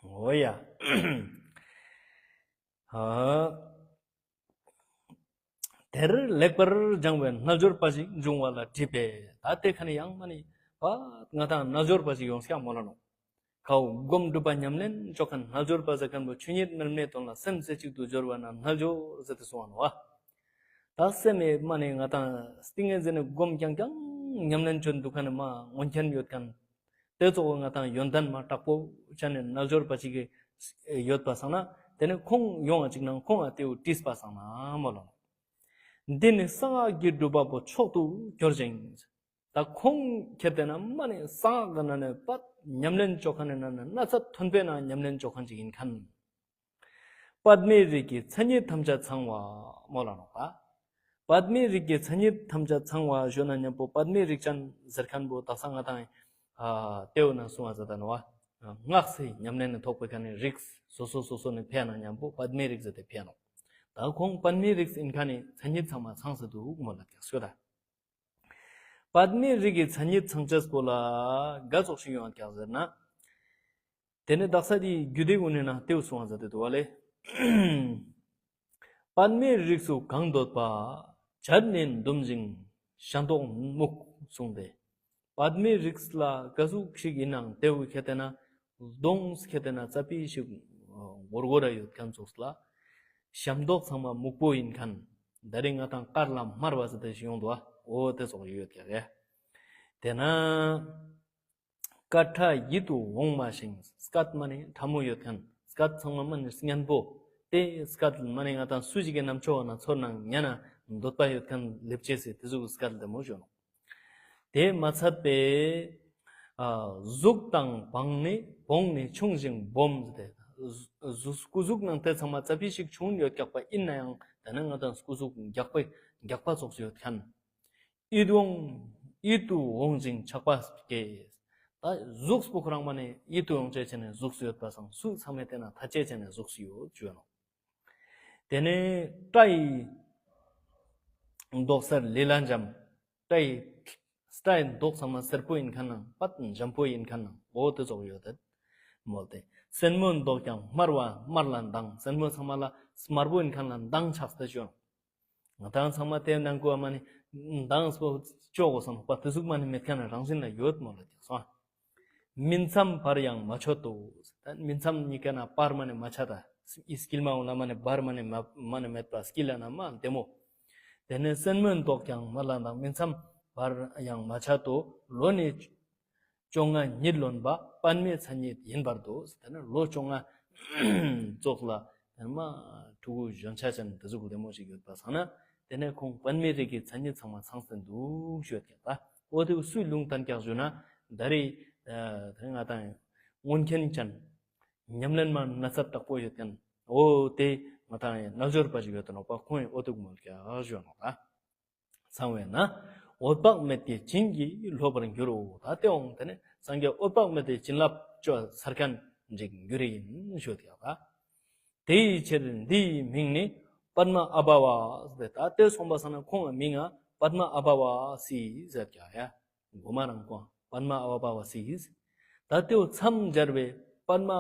འོ་ཡ། ཨ། དེར་ལེགས་པར་སྦྱངས་པའི་རྣལ་འབྱོར་པ་ཞིག་འབྱུང་བ་ལ་དྲིས་པས། ད་དེ་ཁ་ནི་ཡང་མ་ནི་པ་ང་དང་རྣལ་འབྱོར་པ་ཞིག་ཡོང་སྐྱག་མོལ་ལ་ནོག་ཁའོ་སྒོམ་སྒྲུབ་པ་ཉམས་ལེན་ཅོ་མཁན་རྣལ་འབྱོར་པ་ཟེར་མཁན་པོ་ཆོས་ཉིད་རྣལ་མའི་དོན་ལ་སེམས་རྩེ་གཅིག་ཏུ་སྦྱོར་བ་ན་རྣལ་འབྱོར་ཟེར་ཏེ་གསུངས་པ་ནོག་པ། ད་སེམས་མེད་མ་ནི་ང་དང་སྟིང་ངེ་ཟེར་ནི་སྒོམ་རྐྱང་རྐྱང་ཉམས་ལེན་ཅོ་འདུག་མཁན་ནི་མ་མངོན་མཁྱེན་ཡོད་མཁན། དེ་ཙོགས་ང་དང་ཡོན་ཏན་མ་དྲག་པོ་ཆ་ནས་རྣལ་འབྱོར་པ་ཞིག་གི་ཡོད་པ་སང་ན་དེ་ནི་ཁོང་ཡོང་བ་ཅིག་ནང་ཁོང་ང་དེའུ་དྲིས་པ་སང་ན་མོལ་ལ། འདི་ནི་གསང་སྔགས་ཀྱི་སྒྲུབ་པ་པོ་མཆོག་ཏུ་གྱུར་ཅིང་། ད་ཁོང་ཁྱེད་དེ་ན་མ་ནི་གསང་སྔགས་ཀྱི་ནང་ནས་པད་ཉམས་ལེན་ཅོ་མཁན་ནི་ནང་ནས་སྣ་ཚ་མཐོན་པོའི་ནང་ཉམས་ལེན་ཅོ་མཁན་ཅིག་ཡིན་མཁན། པདྨའི་རིགས་ཀྱི་མཚན་ཉིད་ཐམས་ཅད་ཚང་བ་མོལ་ལ་ནོག་པ། པདྨའི་རིགས་ཀྱི་མཚན་ཉིད་ཐམས་ཅད་ཚང་བ་ཞུ་ན་མཉམ་པོ་པདྨའི་རིགས་ཅན་ཟེར་མཁན་པོ་དག་ས་ང་དང་ཨ་དེའུ་ན་གསུང་བ་ཟེར་ད་ནོག་པ། སྔགས་སི་ཉམས་ལེན་ནི་ཐོག་པའི་ཁ་ནི་རིགས་སོ་སོ་སོ་སོ་ནི་ཕེ་ན་མཉམ་པོ་པདྨའི་རིགས་ཟེར་ཏེ་ཕེ་ནོག་ད་ཁོང་པདྨའི་རིགས་ཡིན་མཁན་ནི་མཚན་ཉིད་ཚང་མ་ཚང་ས་འདུག་མོལ་ལ་ཀྱག་ཤོད་ད། པདྨའི་རིགས་ཀྱི་མཚན་ཉིད་ཚང་ཅེས་པོ་ལ་ག་ཙོགས་ཤིག་ཡོང་བ་ཀྱག་ཟེར་ན། དེ་ནི་དག་ས་དེའི་རྒྱུད་སྡེ་གུན་ནི་ནང་དེའུ་གསུང་བ་མཛད་དེ་འདུག་པ་ལེ། པདྨའི་རིགས་སུ་གང་འདོད་པ། བྱད་ནི་འདུམ་ཞིང་ཞལ་མདོག་སྨུག་གསུངས་ཏེ། པདྨའི་རིགས་ལ་ག་ཟུག་ཞིག་ཡིན་ནའང་དེའུ་ཁྱེད་དེ་ན་གདོང་ཁྱེད་དེ་ན་ཙ་པིག་ཞིག་སྒོར་སྒོར་ར་ཡོད་མཁན་ཙོགས་ལ། ཞལ་མདོག་ཚང་མ་སྨུག་པོ་ཡིན་མཁན། ད་རེས་ང་དང་དཀར་ལ་དམར་བ་ཟེར་ཏེ་ཞིག་ཡོང་འདུག་པ། འོ་དེ་ཙོགས་ཡོད་ཀྱག་གེ། དེ་ན། སྐད་ཕྲ་ཡིད་དུ་འོང་མ་ཞིང་། སྐད་མ་ནི་ཕྲ་མོ་ཡོད་མཁན། སྐད་ཚང་མ་མ་ནི་སྙན་པོ། དེ་སྐད་མ་ནི་ང་དང་སུ་ཞིག་གི་རྣམ་ཅོ་ན་ཚོར་ན་ཉན་ན་འདོད་པ་ཡོད་མཁན་ལེབ་ཅེས་སི་དེ་ཟུག་སྐད་དེ་མོ་ཞུ་ནོག་དེ་མ་ཚད་པའི་ཨ་གཟུགས་དང་བོང་ནི་བོང་ནི་ཆུང་ཞིང་སྦོམ་ཟེར་ཏེ། གཟུགས་སྐུ་གཟུགས་ནང་དེ་ཚང་མ་ཙ་པིག་ཞིག་ཆུང་ཡོད་ཀྱག་པ་ཡིན་ནའང་དེ་ན་ང་དང་སྐུ་གཟུགས་རྒྱགས་པ་རྒྱགས་པ་ཙོགས་ཡོད་མཁན། ཡིད་འོང་ཡིད་དུ་འོང་ཞིང་ཆགས་པ་སྐྱེ། ད་ ད་གཟུགས་པོ་ཁོ་རང་མ་ནེ་ཡིད་དུ་འོང་ཅེས་ཅན་ནི་གཟུགས་སུ་ཡོད་པ་སང་སུ་ཚང་མའི་དེ་ན་ཐ་ཆད་ཅན་ནི་གཟུགས་སུ་ཡོད་ཞུ་ནོག། དེ་ནས་སྐྲའི་མདོག་སེར་ལི་ལ་འཇམ། སྐྲའི་སྐྲའི་མདོག་ཚང་མ་སེར་པོ་ཡིན་མཁན་ནང་པད་འཇམ་པོ་ཡིན་མཁན་ནང་འོ་དེ་ཙོགས་ཡོད་དེ་མོལ་ཏེ། སེན་མོའི་མདོག་ཀྱང་དམར་བ་དམར་ལ་མདངས། སེན་མོ་ཚང་མ་ལ་དམར་པོ་ཡིན་མཁན་ལ་མདངས་ཆགས་ཏེ་བྱུང་། ང་དང་ཚང་མ་དེ་ནང་ཀུ་མ་ནེ་མདངས་པོ་ཅོ་གོས་སམ་པ་དེ་ཟུག་མ་ནེ་མེད་མཁན་རང་བཞིན་ལ་ཡོད་མོལ་ལ་ཀྱག་སོང་། སྨིན་མཚམས་བར་ཡང་མ་ཆད་དོ། ད་སྨིན་མཚམས་གཉིས་ཀ་ན་བར་མ་ནེ་མ་ཆད་ད། ཨི་དཀྱིལ་མ་འོང་ལ་མ་ནེ་བར་མ་ནེ་མ་མ་ནེ་མེད་པ་དཀྱིལ་ལ་ན་མ་བདེ་མོ། དེ་ནས་སེན་མོའི་མདོག་ཀྱང་དམར་ལ་མདངས། སྨིན་མཚམས་བར་ཡང་མ་ཆད་དོ། ལོ་ནི་བཅོ་ལྔ་ཉིད་ལོན་པ། པདྨའི་མཚན་ཉིད་ཡིན་པར་འདོད། དེ་ནས་ལོ་བཅོ་ལྔ་ཙོགས་ལ་དེ་ནས་མ་ཕྲུ་གུ་གཞོན་ཆ་ཅན་དེ་ཟུག་བདེ་མོ་ཞིག་ཡོད་པ་སང་ན་དེ་ནས་ཁོང་པདྨའི་རིགས་ཀྱི་མཚན་ཉིད་ཚང་མ་ཚང་སྟེ་འདུག་ཞུ་ཡོད་ཀྱག་ད། འོ་དེ་སུའི་ལུང་བསྟན་ཀྱག་ཞུ་ན་ད་རེས་དེ་ང་དང་མངོན་མཁྱེན་ཅན་ཉམས་ལེན་མ་ན་ཚ་དྲག་པོ་ཡོད་མཁན་འོ་དེ་ང་དང་རྣལ་འབྱོར་པ་ཞིག་ཡོད་དེ་ནོག་པ། ཁོང་ཡི་འོ་དེ་མོལ་ཀྱག་ཞུ་ནོག་ད། གསང་བས་ན་འོད་དཔག་མེད་ཀྱི་བྱིན་གྱིས་རློབ་པར་འགྱུར་རོ། ད་དེ་འོང་དེ་ནས་སངས་རྒྱས་འོད་དཔག་མེད་དེ་བྱིན་རླབས་ཅོ་སར་མཁན་འགྲིག་འགྱུར་ཡིན་ཞུ་ཡོད་ཀྱག་ད། དེ་ཡི་ཕྱིར་འདི་ཡི་མིང་ནི་པདྨ་ཨ་བྷ་བ་ཟེར། ད་དེ་སོང་པ་སང་ན་ཁོང་ངི་མིང་ང་པདྨ་ཨ་བྷ་བ་སི་ཟེར་ཀྱག་ཡ། གོ་མ་རང་ཁོང་པདྨ་ཨ་བྷ་བ་སི། ད་དེའོ་མཚམས་སྦྱར་བའི་པདྨ་ཨ་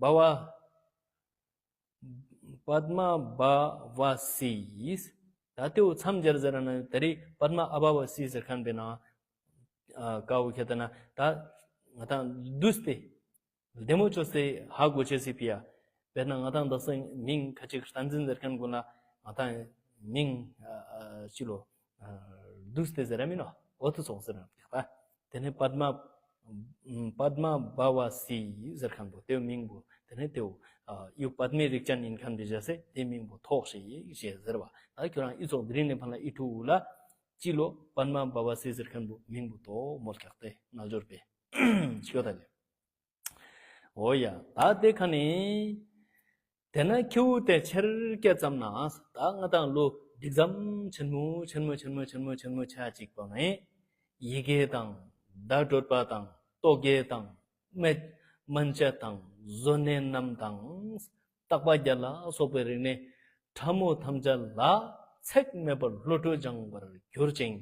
བྷ་བ། པདྨ་བྷ་བ་སི། ད་དེའོ་མཚམས་སྦྱར་ཟེར་ན་ད་རེས་པདྨ་ཨ་བྷ་བ་སི་ཟེར་མཁན་པའི་ནང་ཀ་བོ་ཁྱེད་ད་ན་ད་ང་དང་བསྡུས་ཏེ་བདེ་མོ་ཅོས་ཏེ་ཧ་གོ་ཅེས་སི་ཕི་ཡ། དཔེར་ན་ང་དང་དག་ས་མིང་ཁ་ཅིག་བསྟན་འཛིན་ཟེར་མཁན་ཀུན་ལ་ང་དང་མིང་ཨ་ཨ་ཅི་ལོ་ཨ་བསྡུས་ཏེ་ཟེར་ར་མིན་ནོག། འོ་དེ་ཙོགས་ཟེར་ར་མིན་ནོག། དེ་ནས་པདྨ་པདྨ་བྷ་བ་སི་ཟེར་མཁན་པོ་དེའི་མིང་པོ་དེ་ནས་དེའོ་ཨ་ཡུ་པདྨའི་རིགས་ཅན་ཡིན་མཁན་དེ་བྱ་སེ་དེའི་མིང་པོ་ཐོགས་ཤིག་ཞེས་ཟེར་བ། ད་ཁྱོད་རང་ཨི་ཙོགས་དེ་རིང་ནས་ཕན་ལ་ཨི་ཕྲུ་གུ་ལ་ཅི་ལོ་པདྨ་བྷ་བ་སི་ཟེར་མཁན་པོ་མིང་པོ་ཐོགས་མོལ་ཀྱག་སྟེ་རྣལ་འབྱོར་པས་ཤོད་ད་ལེ། འོ་ཡ། ད་དེ་ཁ་ནས་དེ་ན་ཁྱེའུ་དེ་ཆེར་སྐྱེས་ཙམ་ན་ད་ང་དང་ལོ་འདི་ཙམ་ཆེན་མོ་ཆེན་མོ་ཆེན་མོ་ཆེན་མོ་ཆེ་ཅིག་པོ་ནས་ཡི་གེ་དང་བརྡ་སྤྲོད་པ་དང་རྟོག་གེ་དང་སྨན་སྨན་དཔྱད་དང་བཟོ་ལས་རྣམས་དང་བརྟག་པ་བརྒྱད་ལ་སོགས་པའི་རིག་གནས་ཕྲ་མོ་ཐམས་ཅད་ལ་ཚེགས་མེད་པར་བློ་གྲོས་སྦྱང་བར་གྱུར་ཅིང་།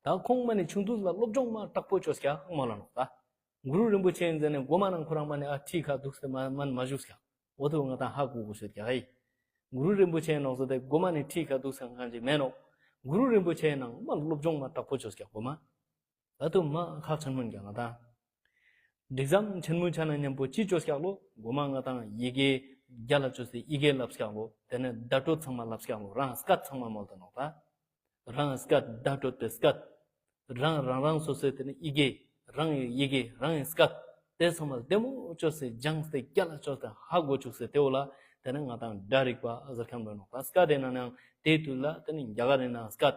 ད་ཁོང་མ་ནེ་ཆུང་དུས་ལ་སློབ་སྦྱོང་མ་དྲག་པོ་ཅོས་ཀྱག་མོལ་ལ་ནོག་ད། གུ་རུ་རིན་པོ་ཆེ་ཡིན་ཟེར་ནས་གོ་མ་ནང་ཁོ་རང་མ་ནེ་ཨ་ཁྲིའི་ཁ་འདུག་སྟེ་མ་མ་མ་བཞུགས་ཀྱག། འོ་དེ་ང་དང་ཧ་གོ་དགོས་ཤེས་ཀྱག་ཨེ། གུ་རུ་རིན་པོ་ཆེ་ནོག་ཟེར་ཏེ་གོ་མ་ནེ་ཁྲིའི་ཁ་འདུག་སྟེ་གང་ཅིག་མེད་ནོག། གུ་རུ་རིན་པོ་ཆེ་ནང་མ་སློབ་སྦྱོང་མ་དྲག་པོ་ཅོས་ཀྱག་གོ་མ། ད་དུ་མ་ཁག་ཆེན་མོ་ཡིན་ཀྱག་ང་དང་། འདི་ཙམ་ཆེན་མོ་ཆ་ན་མཉམ་པོ་ཅི་ཅོས་ཀྱག་ལོ། གོ་མ་ང་དང་ཡི་གེ་རྒྱ་ལ་ཅོས་ཏེ་ཡི་གེ་ལབ་ཀྱག་ལོ། དེ་ནས་བརྡ་སྤྲོད་ཚང་མ་ལབ་ཀྱག་ལོ། རང་སྐད་ཚང་མ་མོལ་ཏེ་ནོག་ད། རང་སྐད་བརྡ་སྤྲོད་པའི་སྐད། རང་རང་རང་སོ་སོའི་དེ་ནས་ཡི་གེ། རང་ཡི་ཡི་གེ་རང་ཡི་སྐད། དེ་ཚང་མ་བདེ་མོ་ཅོས་ཏེ་སྦྱངས་ཏེ་རྒྱ་ལ་ཅོས་ཏེ་ཧ་གོ་བཅུག་སྟེ་དེ་བོ་ལ་དེ་ནས་ང་དང་སྒྲ་རིག་པ་ཟེར་མཁན་པོ་ནོག་ད། སྐད་དེ་ནང་ནང་དེའི་དུས་ལ་དེ་ནས་རྒྱ་གར་རི་ནང་སྐད།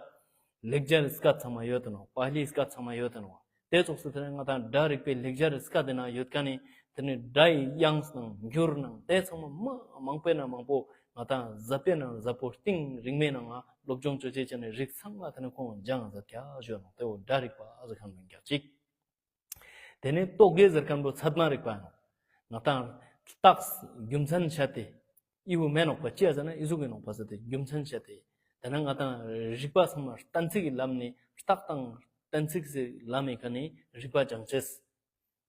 ལེགས་སྦྱར་སྐད་ཚང་མ་ཡོད་དེ་ནོག། པཱ་ལིའི་སྐད་ཚང་མ་ཡོད་དེ་ནོག། དེ་ཙོགས་སུ་དེ་ནས་ང་དང་སྒྲ་རིག་པའི་ལེགས་སྦྱར་སྐད་དེ་ནང་ཡོད་མཁན་ནི་དེ་ནས་སྒྲ་ཡི་དབྱངས་ནང་འགྱུར་ནང་དེ་ཚང་མ་མ་མང་པོའི་ནང་མང་པོ་ང་དང་ཟབ་པའི་ནང་ཟབ་པོ་གཏིང་རིང་མོའི་ནང་ང་སློབ་སྦྱོང་ཅོ་ཅེས་ཅན་ནི་རིགས་ཚང་མ་དེ་ནས་ཁོང་སྦྱངས་མཛད་ཀྱག་ཞུ་ནོག། དེ་བོ་སྒྲ་རིག་པ་ཟེར་མཁན་པོ་ཡིན་ཀྱག་ཅིག། དེ་ནས་རྟོག་གེ་ཟེར་མཁན་པོ་ཚད་མ་རིག་པ་ཡིན་ནོག། ང་དང་རྟགས་རྒྱུ་མཚན་བཤད་དེ་ཨི་བོ་མེད་ནོག་པ། ཅི་ཡ་ཟེར་ན་ཨི་ཟུག་གི་ནོག་པ་ཟེར་ཏེ་རྒྱུ་མཚན་བཤད་དེ། དེ་ནས་ང་དང་རིག་པ་ཚང་མ་གཏན་ཚིགས་ཀྱི་ལམ་ནས་རྟགས་དང་གཏན་ཚིགས་སི་ལམ་མི་ཁ་ནས་རིག་པ་སྦྱང་ཅེས།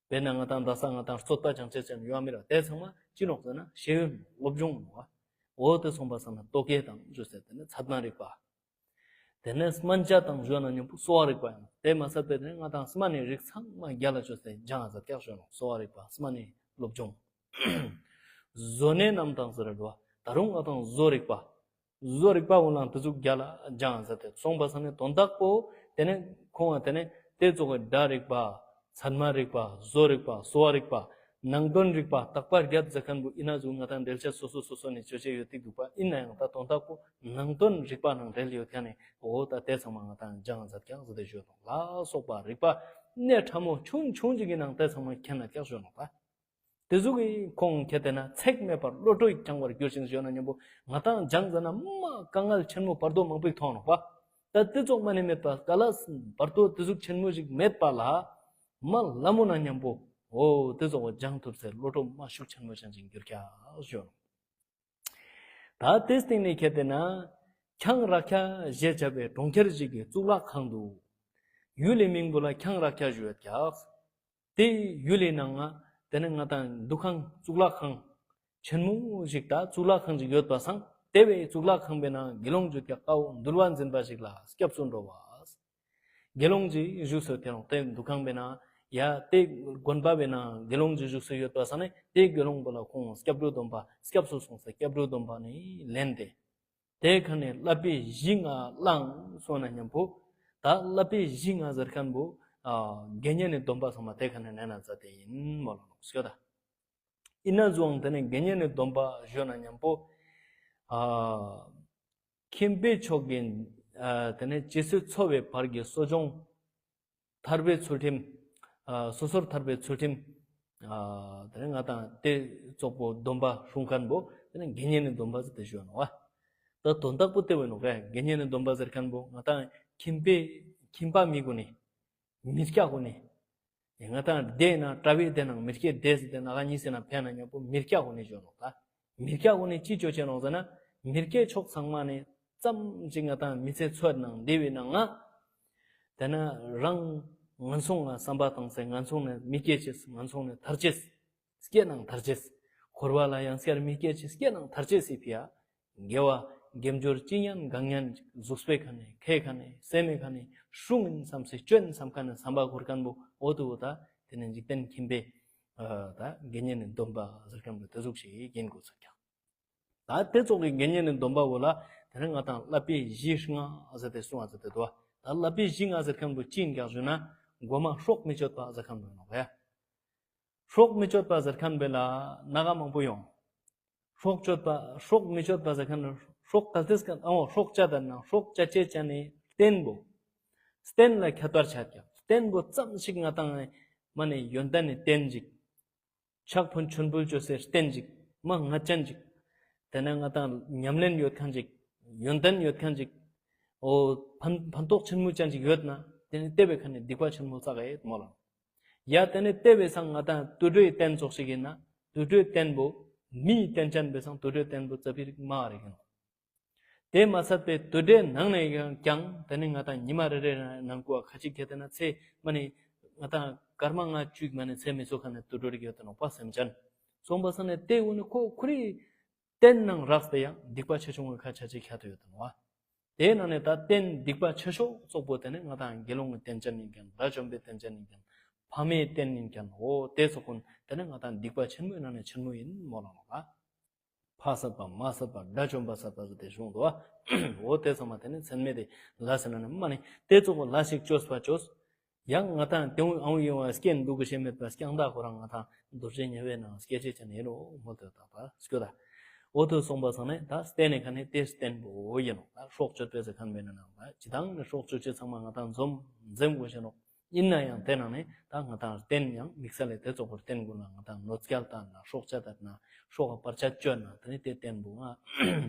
དཔེར་ན་ང་དང་དག་ས་ང་དང་རྩོད་པ་སྦྱང་ཅེས་ཅན་ཡོད་མི་ར་དེ་ཚང་མ་ཅི་ནོག་ཟེར་ན་ཤེས་ཡོན་སློབ་སྦྱོང་ནོག། འོ་དེ་སོང་པ་སང་ན་རྟོག་གེ་དང་ཞུ་སྟེ་དེ་ནས་ཚད་མ་རིག་པ། དེ་ནས་སྨན་དཔྱད་དང་ཞུ་ན་མཉམ་པོ་གསོ་བ་རིག་པ་ཡིན་ནོག། དེ་མ་ཟད་པའི་དེ་ནས་ང་དང་སྨན་ནི་རིགས་ཚང་མ་རྒྱ་ལ་ཅོས་ཏེ་སྦྱངས་མཛད་ཀྱག་ཞུ་ནོག། གསོ་བ་རིག་པ་སྨན་ནི་སློབ་སྦྱོང་། བཟོ་ལས་རྣམས་དང་ཟེར་ར་འདུག་པ། ད་རུང་ང་དང་བཟོ་རིག་པ། བཟོ་རིག་པ་འོ་ལང་དེ་ཟུག་རྒྱ་ལ་སྦྱངས་མཛད་དེ་སོང་པ་སང་ནི་དོན་དག་པོ་དེ་ནས་ཁོང་བ་དེ་ནས་དེ་ཙོགས་སི་སྒྲ་རིག་པ། ཚད་མ་རིག་པ། བཟོ་རིག་པ། གསོ་བ་རིག་པ། ནང་དོན་རིག་པ། བརྟག་པ་བརྒྱད་ཟེར་མཁན་པོ་ཨི་ན་ཟུག་ང་དང་འགྲེལ་བཤད་སོ་སོ་སོ་སོ་ནས་ཅོ་ཅེས་ཡོད་ཏེ་འདུག་པ། ཨིན་ན་ཡང་ད་དོན་དག་པོ་ནང་དོན་རིག་པ་ནང་འབྲེལ་ཡོད་མཁན་ནི་འོ་ད་དེ་ཚང་མ་ང་དང་སྦྱངས་མཛད་ཀྱག་ཟེར་ཏེ་ཞུ་ནོག་ལ་སོགས་པ་རིག་པ་གནད་ཕྲ་མོ་ཆུང་ཆུང་ཅིག་གི་ནང་དེ་ཚང་མ་མཁྱེན་ན་ཀྱག་ཞུ་ནོག་པ། དེ་ཟུག་གི་ཁོང་ཁྱེད་དེ་ན་ཚེགས་མེད་པར་བློ་གྲོས་སྦྱང་བར་གྱུར་ཅིང་ཞུ་ན་མཉམ་པོ་ང་དང་སྦྱངས་ཟེར་ན་མ་དཀའ་ངལ་ཆེན་མོ་བར་དོ་མང་པོ་ཞིག་མཐོང་ནོག་པ། ད་དེ་ཙོགས་མ་ནེ་མེད་པ་ག་ལ་བར་དོ་དེ་ཟུག་ཆེན་མོ་ཞིག་མེད་པ་ལ་མ་ལ་མོ་ན་མཉམ་པོ་འོ་དེ་ཙོགས་སྦྱང་ཐུབ་སའི་བློ་གྲོས་མ་ཤུགས་ཆེན་མོ་ཅན་ཞིག་འགྱུར་ཀྱག་ཞུ། ད་དེའི་སྟེང་ནེ་ཁྱེར་ཏེ་ན་ཁྱང་ར་ཁྱ་ཞེས་བྱ་བའི་གྲོང་ཁྱེར་ཞིག་གི་གཙུག་ལག་ཁང་དུ། ཡུལ་ལི་མིང་པོ་ལ་ཁྱང་ར་ཁྱ་ཞུ་ཡོད་ཀྱག། དེ་ཡུལ་ལི་ནང་ང་དེ་ནེ་ང་དང་འདུ་ཁང་གཙུག་ལག་ཁང་ཆེན་མོ་ཞིག་ད་གཙུག་ལག་ཁང་ཞིག་ཡོད་པ་སང་དེ་བོའི་གཙུག་ལག་ཁང་པའི་ནང་དགེ་སློང་ཞུ་ཀྱག་དཀའ་བོ་འདུལ་བ་འཛིན་པ་ཞིག་ལ་སྐྱབས་སུ་འགྲོ་བ། དགེ་སློང་ཞིག་བཞུགས་སུ་དེ་རུང་དེ་འདུ་ཁང་པའི་ནང་ཡ་དེ་དགོན་པ་བའི་ནང་དགེ་སློང་ཞིག་བཞུགས་སུ་ཡོད་པ་སང་ནེ་དེ་དགེ་སློང་པོ་ལ་ཁོང་སྐྱབས་འགྲོ་སྡོམ་པ་སྐྱབས་སུ་སོང་སྟེ་སྐྱབས་འགྲོ་སྡོམ་པ་ནི་ལེན་ཏེ། དེ་ཁ་ནེ་བསླབ་པའི་གཞི་ལྔ་བླངས་སོང་ན་མཉམ་པོ། ད་བསླབ་པའི་གཞི་ལྔ་ཟེར་མཁན་པོ། ཨ་དགེ་བསྙེན་ནི་སྡོམ་པ་ཚང་མ་དེ་ཁ་ནེ་ནན་ན་མཛད་དེ་ཡིན་མོལ་ལ་ནོག་ཞུ་ད། ཡིན་ན་ཟུང་དེ་ནེ་དགེ་བསྙེན་ནི་སྡོམ་པ་ཞུ་ན་མཉམ་པོ། ཨ་ཁྱིམ་པའི་ཕྱོགས་ཀྱི་ཨ་དེ་ནེ་ཇི་སྲིད་འཚོ་བའི་བར་གྱི་གསོ་སྦྱོང་ཐར་པའི་ཚུལ་ཁྲིམས། ཨ་སོ་སོར་ཐར་པའི་ཚུལ་ཁྲིམས། ཨ་དེ་ནེ་ང་དང་དེ་ཙོགས་པོ་སྡོམ་པ་སྲུང་མཁན་པོ་དེ་ནེ་དགེ་བསྙེན་ནི་སྡོམ་པ་ཟེར་ཏེ་ཞུ་ནོག་པ། ད་དོན་དག་པོ་དེ་བོ་ནོག་རེ། དགེ་བསྙེན་ནི་སྡོམ་པ་ཟེར་མཁན་པོ་ང་དང་ཁྱིམ་པའི་ཁྱིམ་པ་མི་གུན་ནི་མི་སྐྱ་གུན་ནི་ང་དང་སྡེ་ནང་གྲྭ་པའི་སྡེ་ནང་མི་སྐྱའི་སྡེ་ཟེར་ཏེ་ནང་ང་གཉིས་སེ་ནང་ཕན་ན་མཉམ་པོ་མི་སྐྱ་གུན་ནི་ཞུ་ནོག་ད། མི་སྐྱ་གུན་ནི་ཅི་ཅོ་ཅེས་ནོག་ཟེར་ན་མི་སྐྱའི་ཕྱོགས་ཚང་མ་ནེ་ཙམ་ཞིག་ང་དང་མི་ཚེ་འཚོའི་ནང་བདེ་བའི་ནང་ང་། དེ་ནེ་རང་ངན་སོང་ལ་བསམ་པ་བཏང་སྟེ་ངན་སོང་ནེ་མི་སྐྱེ་ཅེས་ངན་སོང་ནེ་ཐར་ཅེས། སྐྱེ་ནང་ཐར་ཅེས། འཁོར་བ་ལ་ཡང་སྐྱར་མི་སྐྱེ་ཅེས་སྐྱེ་ནང་ཐར་ཅེས་སི་ཕི་ཡ། དགེ་བ་དགེ་སྦྱོར་ཅི་ཉན་གང་ཉན་གཟུགས་པོའི་ཁ་ནེ་ཁའི་ཁ་ནེ་སེམས་མའི་ཁ་ནེ་སྲུང་ཡིན་བསམ་སྟེ་སྐྱོན་བསམ་མཁན་ནི་བསམ་པ་འཁོར་མཁན་པོ་འོ་དུ་བོ་ད་དེ་ནེ་འཇིག་རྟེན་ཁྱིམ་པའི་ཨ་ད་དགེ་བསྙེན་ནི་སྡོམ་པ་ཟེར་མཁན་པོ་དེ་ཟུག་ཞིག་ཡིན་དགོས་ས་ཀྱག། ད་དེ་ཙོགས་ཀྱི་དགེ་བསྙེན་ནི་སྡོམ་པ་བོ་ལ་དེ་ནེ་ང་དང་བསླབ་པའི་གཞི་ལྔ་ཟེར་ཏེ་གསུངས་པ་ཟེར་ཏེ་འདུག་པ། ད་བསླབ་པའི་གཞི་ལྔ་ཟེར་མཁན་པོ་ཅི་ཡིན་ཀྱག་ཞུ་ན་མགོ་མ་སྲོག་མི་གཅོད་པ་ཟེར་མཁན་པོ་ཡིན་ནོག་ཡ། སྲོག་མི་གཅོད་པ་ཟེར་མཁན་པོ་ལ་ན་ག་མང་པོ་ཡོང་། སྲོག་གཅོད་པ་སྲོག་མི་གཅོད་པ་ཟེར་མཁན་སྲོག་ག་ཏེས་ཀ་ཨོ་སྲོག་གཅད་ད་ན་སྲོག་གཅད་ཅེས་ཅན་ནི་རྟེན་པོ། རྟེན་ལ་ཁྱད་པར་ཆ་ཀྱག། རྟེན་པོ་ཙམ་ཞིག་ང་དང་མ་ནེ་ཡོན་ཏན་ནི་རྟེན་ཅིག། ཕྱག་ཕུལ་མཆོད་འབུལ་ཅོ་སའི་རྟེན་ཅིག། མ་ངད་ཅན་ཅིག། དེ་ནེ་ང་དང་ཉམས་ལེན་ཡོད་མཁན་ཅིག། ཡོན་ཏན་ཡོད་མཁན་ཅིག། འོ་ཕན་ཕན་ཐོགས་ཆེན་མོ་ཅན་ཅིག་ཡོད་ན་དེ་ནེ་དེ་བོའི་ཁ་ནེ་སྡིག་པ་ཆེན་མོ་བསགས་ཡོད་མོལ་ལ། ཡ་དེ་ནེ་དེ་བོའི་སང་ང་དང་དུད་འགྲོའི་རྟེན་ཙོགས་ཤིག་ཡིན་ན་དུད་འགྲོའི་རྟེན་པོ་མིའི་རྟེན་ཅན་བོའི་སང་དུད་འགྲོའི་རྟེན་པོ་ཙ་པིག་མ་རེ་ཡིན་ནོག། དེ་མ་ཚད་པའི་དུད་འགྲོའི་ནང་ནེ་ཀྱང་དེ་ནེ་ང་དང་ཉི་མ་རེ་རེ་ནང་ཀུ་ཁ་ཅིག་ཁྱེར་ཏེ་ན་ཚེ་མ་ནེ་ང་དང་སྐར་མ་ལྔ་བཅུ་མ་ནེ་ཚེ་མི་ཚོ་ཁ་ནེ་དུད་འགྲོ་རིགས་ཡོད་དེ་ནོག་པ་སེམས་ཅན། སོང་པ་སང་ནེ་དེ་འུ་ནི་ཁོ་ཁོ་རའི་རྟེན་ནང་རགས་ཏེ་ཡང་སྡིག་པ་ཆེ་ཆུང་གི་ཁ་ཆ་ཅིག་ཁྱད་དུ་ཡོད་དེ་ནོག་པ། དེ་ནང་ནེ་ད་རྟེན་སྡིག་པ་ཆེ་ཤོས་ཙོགས་པོ་དེ་ནེ་ང་དང་དགེ་སློང་གི་རྟེན་ཅན་ཡིན་མཁན་དགྲ་བཅོམ་པའི་རྟེན་ཅན་ཡིན་མཁན་ཕ་མའི་རྟེན་ཡིན་མཁན་འོ་དེ་ཙོགས་ཀུན་དེ་ནེ་ང་དང་སྡིག་པ་ཆེན་མོའི་ནང་ནེ་ཆེན་མོ་ཡིན་མོལ་ལ་ནོག་པ། ཕ་བསད་པ་མ་བསད་པ་དགྲ་བཅོམ་པ་བསད་པ་ཟེར་ཏེ་གསུངས་འདུག་པ། འོ་དེ་ཚང་མ་དེ་ནེ་མཚམས་མེད་དེ་ལ་ཟེར་ན་ནི་མ་ནེ་དེ་ཙོགས་པོ་ལ་ཞིག་བཅོས་པ་བཅོས། ཡང་ང་དང་དེ་འུ་ཨང་ཡོང་བ་སྐྱེན་འདུག་གི་ཤེས་མེད་པ་སྐྱང་དག་ཁོ་རང་ང་དང་རྡོ་རྗེ་ཉེ་བའི་ནང་སྐྱེ་ཅེས་ཅན་ཡིན་རོ་མོལ་ཏེ་ད་པ་སྐྱོ་ད། འོ་དེ་སོང་པ་སང་ནེ་ད་རྟེན་ནི་ཁ་ནེ་དེ་རྟེན་པོ་ཡིན་ནོག། ད་སྲོག་གཅོད་པའི་ཟེར་མཁན་མེད་ན་ནང་ད་ཅི་དང་ནི་སྲོག་གཅོད་ཅེས་ཚང་མ་ང་དང་འཛོམས་འཛེམ་དགོས་ཤེས་ནོག། ཡིན་ན་ཡང་དེ་ནང་ནེ་ད་ང་དང་རྟེན་ཡང་དམིགས་བསལ་ལས་དེ་ཙོགས་པོ་རྟེན་ཀུན་ལ་ང་དང་གནོད་སྐྱེལ་བཏང་ན་སྲོག་གཅད་བཏང་ན་སྲོག་ག་བར་ཆད་གཅོད་ན་དེ་ནི་དེ་རྟེན་པོ་ང་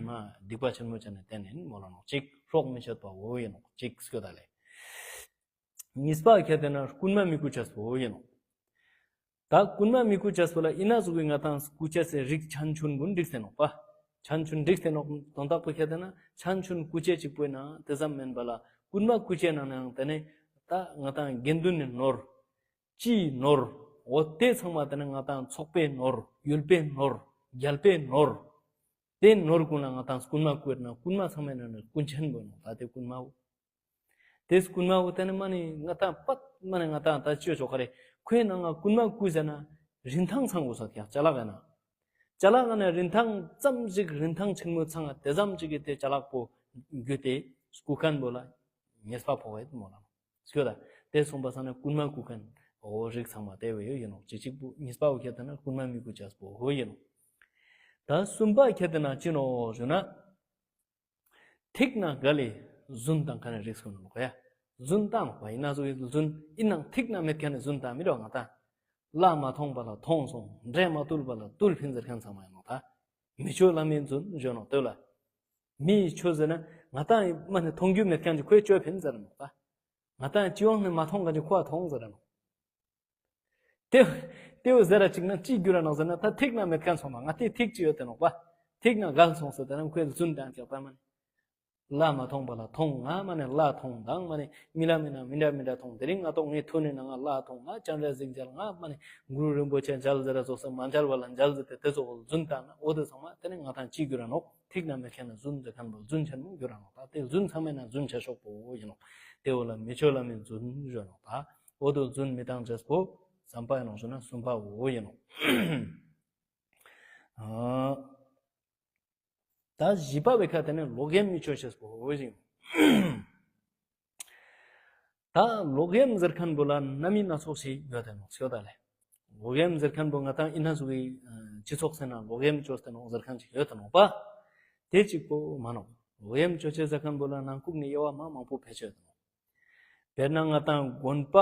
མ་སྡིག་པ་ཆེན་མོ་ཅན་ནི་རྟེན་ཡིན་མོལ་ལ་ནོག། གཅིག་སྲོག་མི་གཅོད་པ་བོ་ཡིན་ནོག་གཅིག་སྐྱོ་ད་ལེ། གཉིས་པ་ཁྱེར་ཏེ་ན་རྐུན་མ་མི་རྐུ་ཅེས་པོ་ཡིན་ནོག། ད་རྐུན་མ་མི་རྐུ་ཅེས་པོ་ལ་ཡིན་ན་ཟུག་གི་ང་དང་རྐུ་ཅེས་སི་རིགས་ཆན་ཆུན་ཀུན་རིགས་ཏེ་ནོག་པ། ཆན་ཆུན་རིགས་ཏེ་ནོག། དོན་དག་པོ་ཁྱེར་ཏེ་ན་ཆན་ཆུན་རྐུ་ཅེས་གཅིག་པོ་ཡིན་ན་དེ་ཙམ་མིན་པ་ལ་རྐུན་མ་རྐུ་ཅེས་ནང་ནའང་དེ་ནེ་ད་ང་དང་དགེ་འདུན་ནི་ནོར། སྤྱིའི་ནོར། འོ་དེ་ཚང་མ་དེ་ནེ་ང་དང་ཚོགས་པའི་ནོར། ཡུལ་པའི་ནོར། རྒྱལ་པོའི་ནོར། དེ་ནོར་ཀུན་ལ་ང་དང་རྐུན་མ་རྐུ་ཡོད་ན་རྐུན་མ་ཚང་མའི་ནང་ནེ་རྐུན་ཆེན་པོ་ནོག། ད་དེ་རྐུན་མ་བོ། དེ་རྐུན་མ་བོ་དེ་ནེ་མ་ནེ་ང་དང་པད་མ་ནེ་ང་དང་ད་ཅི་ཆོག་ག་རེ། ཁོའི་ནང་ང་རྐུན་མ་རྐུ་ཟེར་ན་རིན་ཐང་ཚང་དགོས་ས་ཀྱག་ཅ་ལག་ཡིན་ན། ཅ་ལག་ཡིན་ན་རིན་ཐང་ཙམ་ཞིག་རིན་ཐང་ཆེན་མོ་ཚང་ང་དེ་ཙམ་ཞིག་གི་དེ་ཅ་ལག་པོ་རྒྱུ་དེ་རྐུ་མཁན་པོ་ལ་ཉེས་པ་ཕོག་ག་ཡོད་མོལ་ལ་ནོག། སྐྱོ་ད། དེ་སོང་པ་སང་ནེ་རྐུན་མ་རྐུ་མཁན་འོ་རིགས་ཚང་མ་དེ་བོ་ཡོད་ཡིན་ནོག། གཅིག་གཅིག་པོ་གཉིས་པ་བོ་ཁྱེར་ཏེ་ན་རྐུན་མ་མི་རྐུ་ཅེས་པོ་བོ་ཡིན་ནོག། ད་གསུམ་པ་ཁྱེར་ཏེ་ན་ཅི་ནོག་ཞུ་ན། ཐིག་ནང་ག་ལེ་རྫུན་བཏང་མཁན་ནི་རིགས་ཀུན་ནོག་ཡ། རྫུན་བཏང་ནོག་པ་ཡིན་ན་ཟུག་གི་རྫུན་ཡིན་ནང་ཐིག་ནང་མེད་མཁན་ནི་རྫུན་བཏང་མི་རོ་ང་དང་། ལ་མ་ཐོང་པ་ལ་ཐོང་སོང་། འབྲས་མ་ཐུལ་པ་ལ་ཐུལ་ཕིན་ཟེར་མཁན་ཚང་མ་ཡིན་ནོག་ད། མི་ཆོས་བླ་མའི་རྫུན་ཞུ་ནོག་དེ་ལ། མིའི་ཆོས་ཟེར་ན་ ང་ཏང་མ་ནེ་མཐོང་རྒྱུ་མེད་ཁན་ཅིག་ཁོའི་ཅོ་ཕིན་ཟེར་ནོག་པ། ང་ཏང་སྤྱི་ཡོངས་ནེ་མ་མཐོང་ཁན་ཅིག་ཁོའ་མཐོང་ཟེར་ནོག། ཏེ་ཏེ་བོ་ཟེར་ར་ཅིག་ན་ཅི་གྱུར་ར་ནོག་ཟེར་ན་ད་ཐིག་ན་མེད་ཁན་སོང་ན་ང་ཏེ་ཐིག་ཅི་ཡོད་དེ་ནོག་པ། ཐིག་ན་གལ་སོང་ཟེར་ཏེ་ན་ཁོའི་རྫུན་དང་ཀྱག་པ་མ་ནེ། ལ་མ་མཐོང་པ་ལ་མཐོང་ང་མ་ནེ་ལ་མཐོང་དང་མ་ནེ་མི་ལ་མི་ན་མི་འདྲ་མི་འདྲ་མཐོང་། དེ་རིང་ང་ཏོག་ངའི་ཐུན་ནི་ནང་ང་ལ་མཐོང་ང་སྤྱན་རས་གཟིགས་མཇལ་ང་མ་ནེ་གུ་རུ་རིན་པོ་ཆེ་མཇལ་ཟེར་ར་ཙོགས་སེ་མ་མཇལ་བ་ལ་མཇལ་ཟེར་ཏེ་ཏེ་ཙོགས་རྫུན་བཏང་ན་འོ་ཏེ་ཚང་མ་ཏེ་ནེ་ང་ཏང་ཅི་གྱུར་ར་ནོག། ཐིག་ན་མེད་ཁན་ནི་རྫུན་ཟེར་ཁན་བོ་རྫུན་ཆེན་མོ་གྱུར་ར་ནོག། ད་ཏེ་རྫུན་ཚང་མའི་ནང་རྫུན་ཆ་ཤོས་པོ་ཨིན་ནོག། ཏེ་བོ་ལ་མི་ཆོས་བླ་མའི་རྫུན་ཞུ་ནོག། ད་འོ་ཏེ་རྫུན་མི་བཏང་ཅེས་པོ་ཙམ་པ་ཨིན་ནོག་ཞུ་ན་གསུམ་པ་བོ་ཨིན་ནོག། ཨ། ད་བཞི་པ་བོའི་ཁ་ཏེ་ནེ་ལོག་གཡེམ་མི་ཆོས་ཅེས་པོ་ཨིན། ད་ལོག་གཡེམ་ཟེར་ཁན་བོ་ལ་རྣམ་དབྱེ་སྣ་ཚོགས་ཤིག་ཡོད་དེ་ནོག་ཞུ་ད་ལེ། ལོག་གཡེམ་ཟེར་ཁན་བོ་ང་ཏང་ཨིན་ན་ཟུག་གི་སྤྱི་ཚོགས་སི་ནང་ལོག་གཡེམ་ཅོས་ཏེ་ནོག་ཟེར་ཁན་ཅིག་ཡོད་དེ་ནོག་པ། ཏེ་ཅིག་པོ་མན་ནོག། ལོག་གཡེམ་ཅོ་ཅེས་ཟེར་ཁན་བོ་ལ་ནང་ཁུག་ནེ་དབྱེ་བ་མ་མང་པོ་ཕེ་ཅེས་ཡོད་དེ་ནོག། དཔེར་ན་ང་ཏང་དགོན་པ་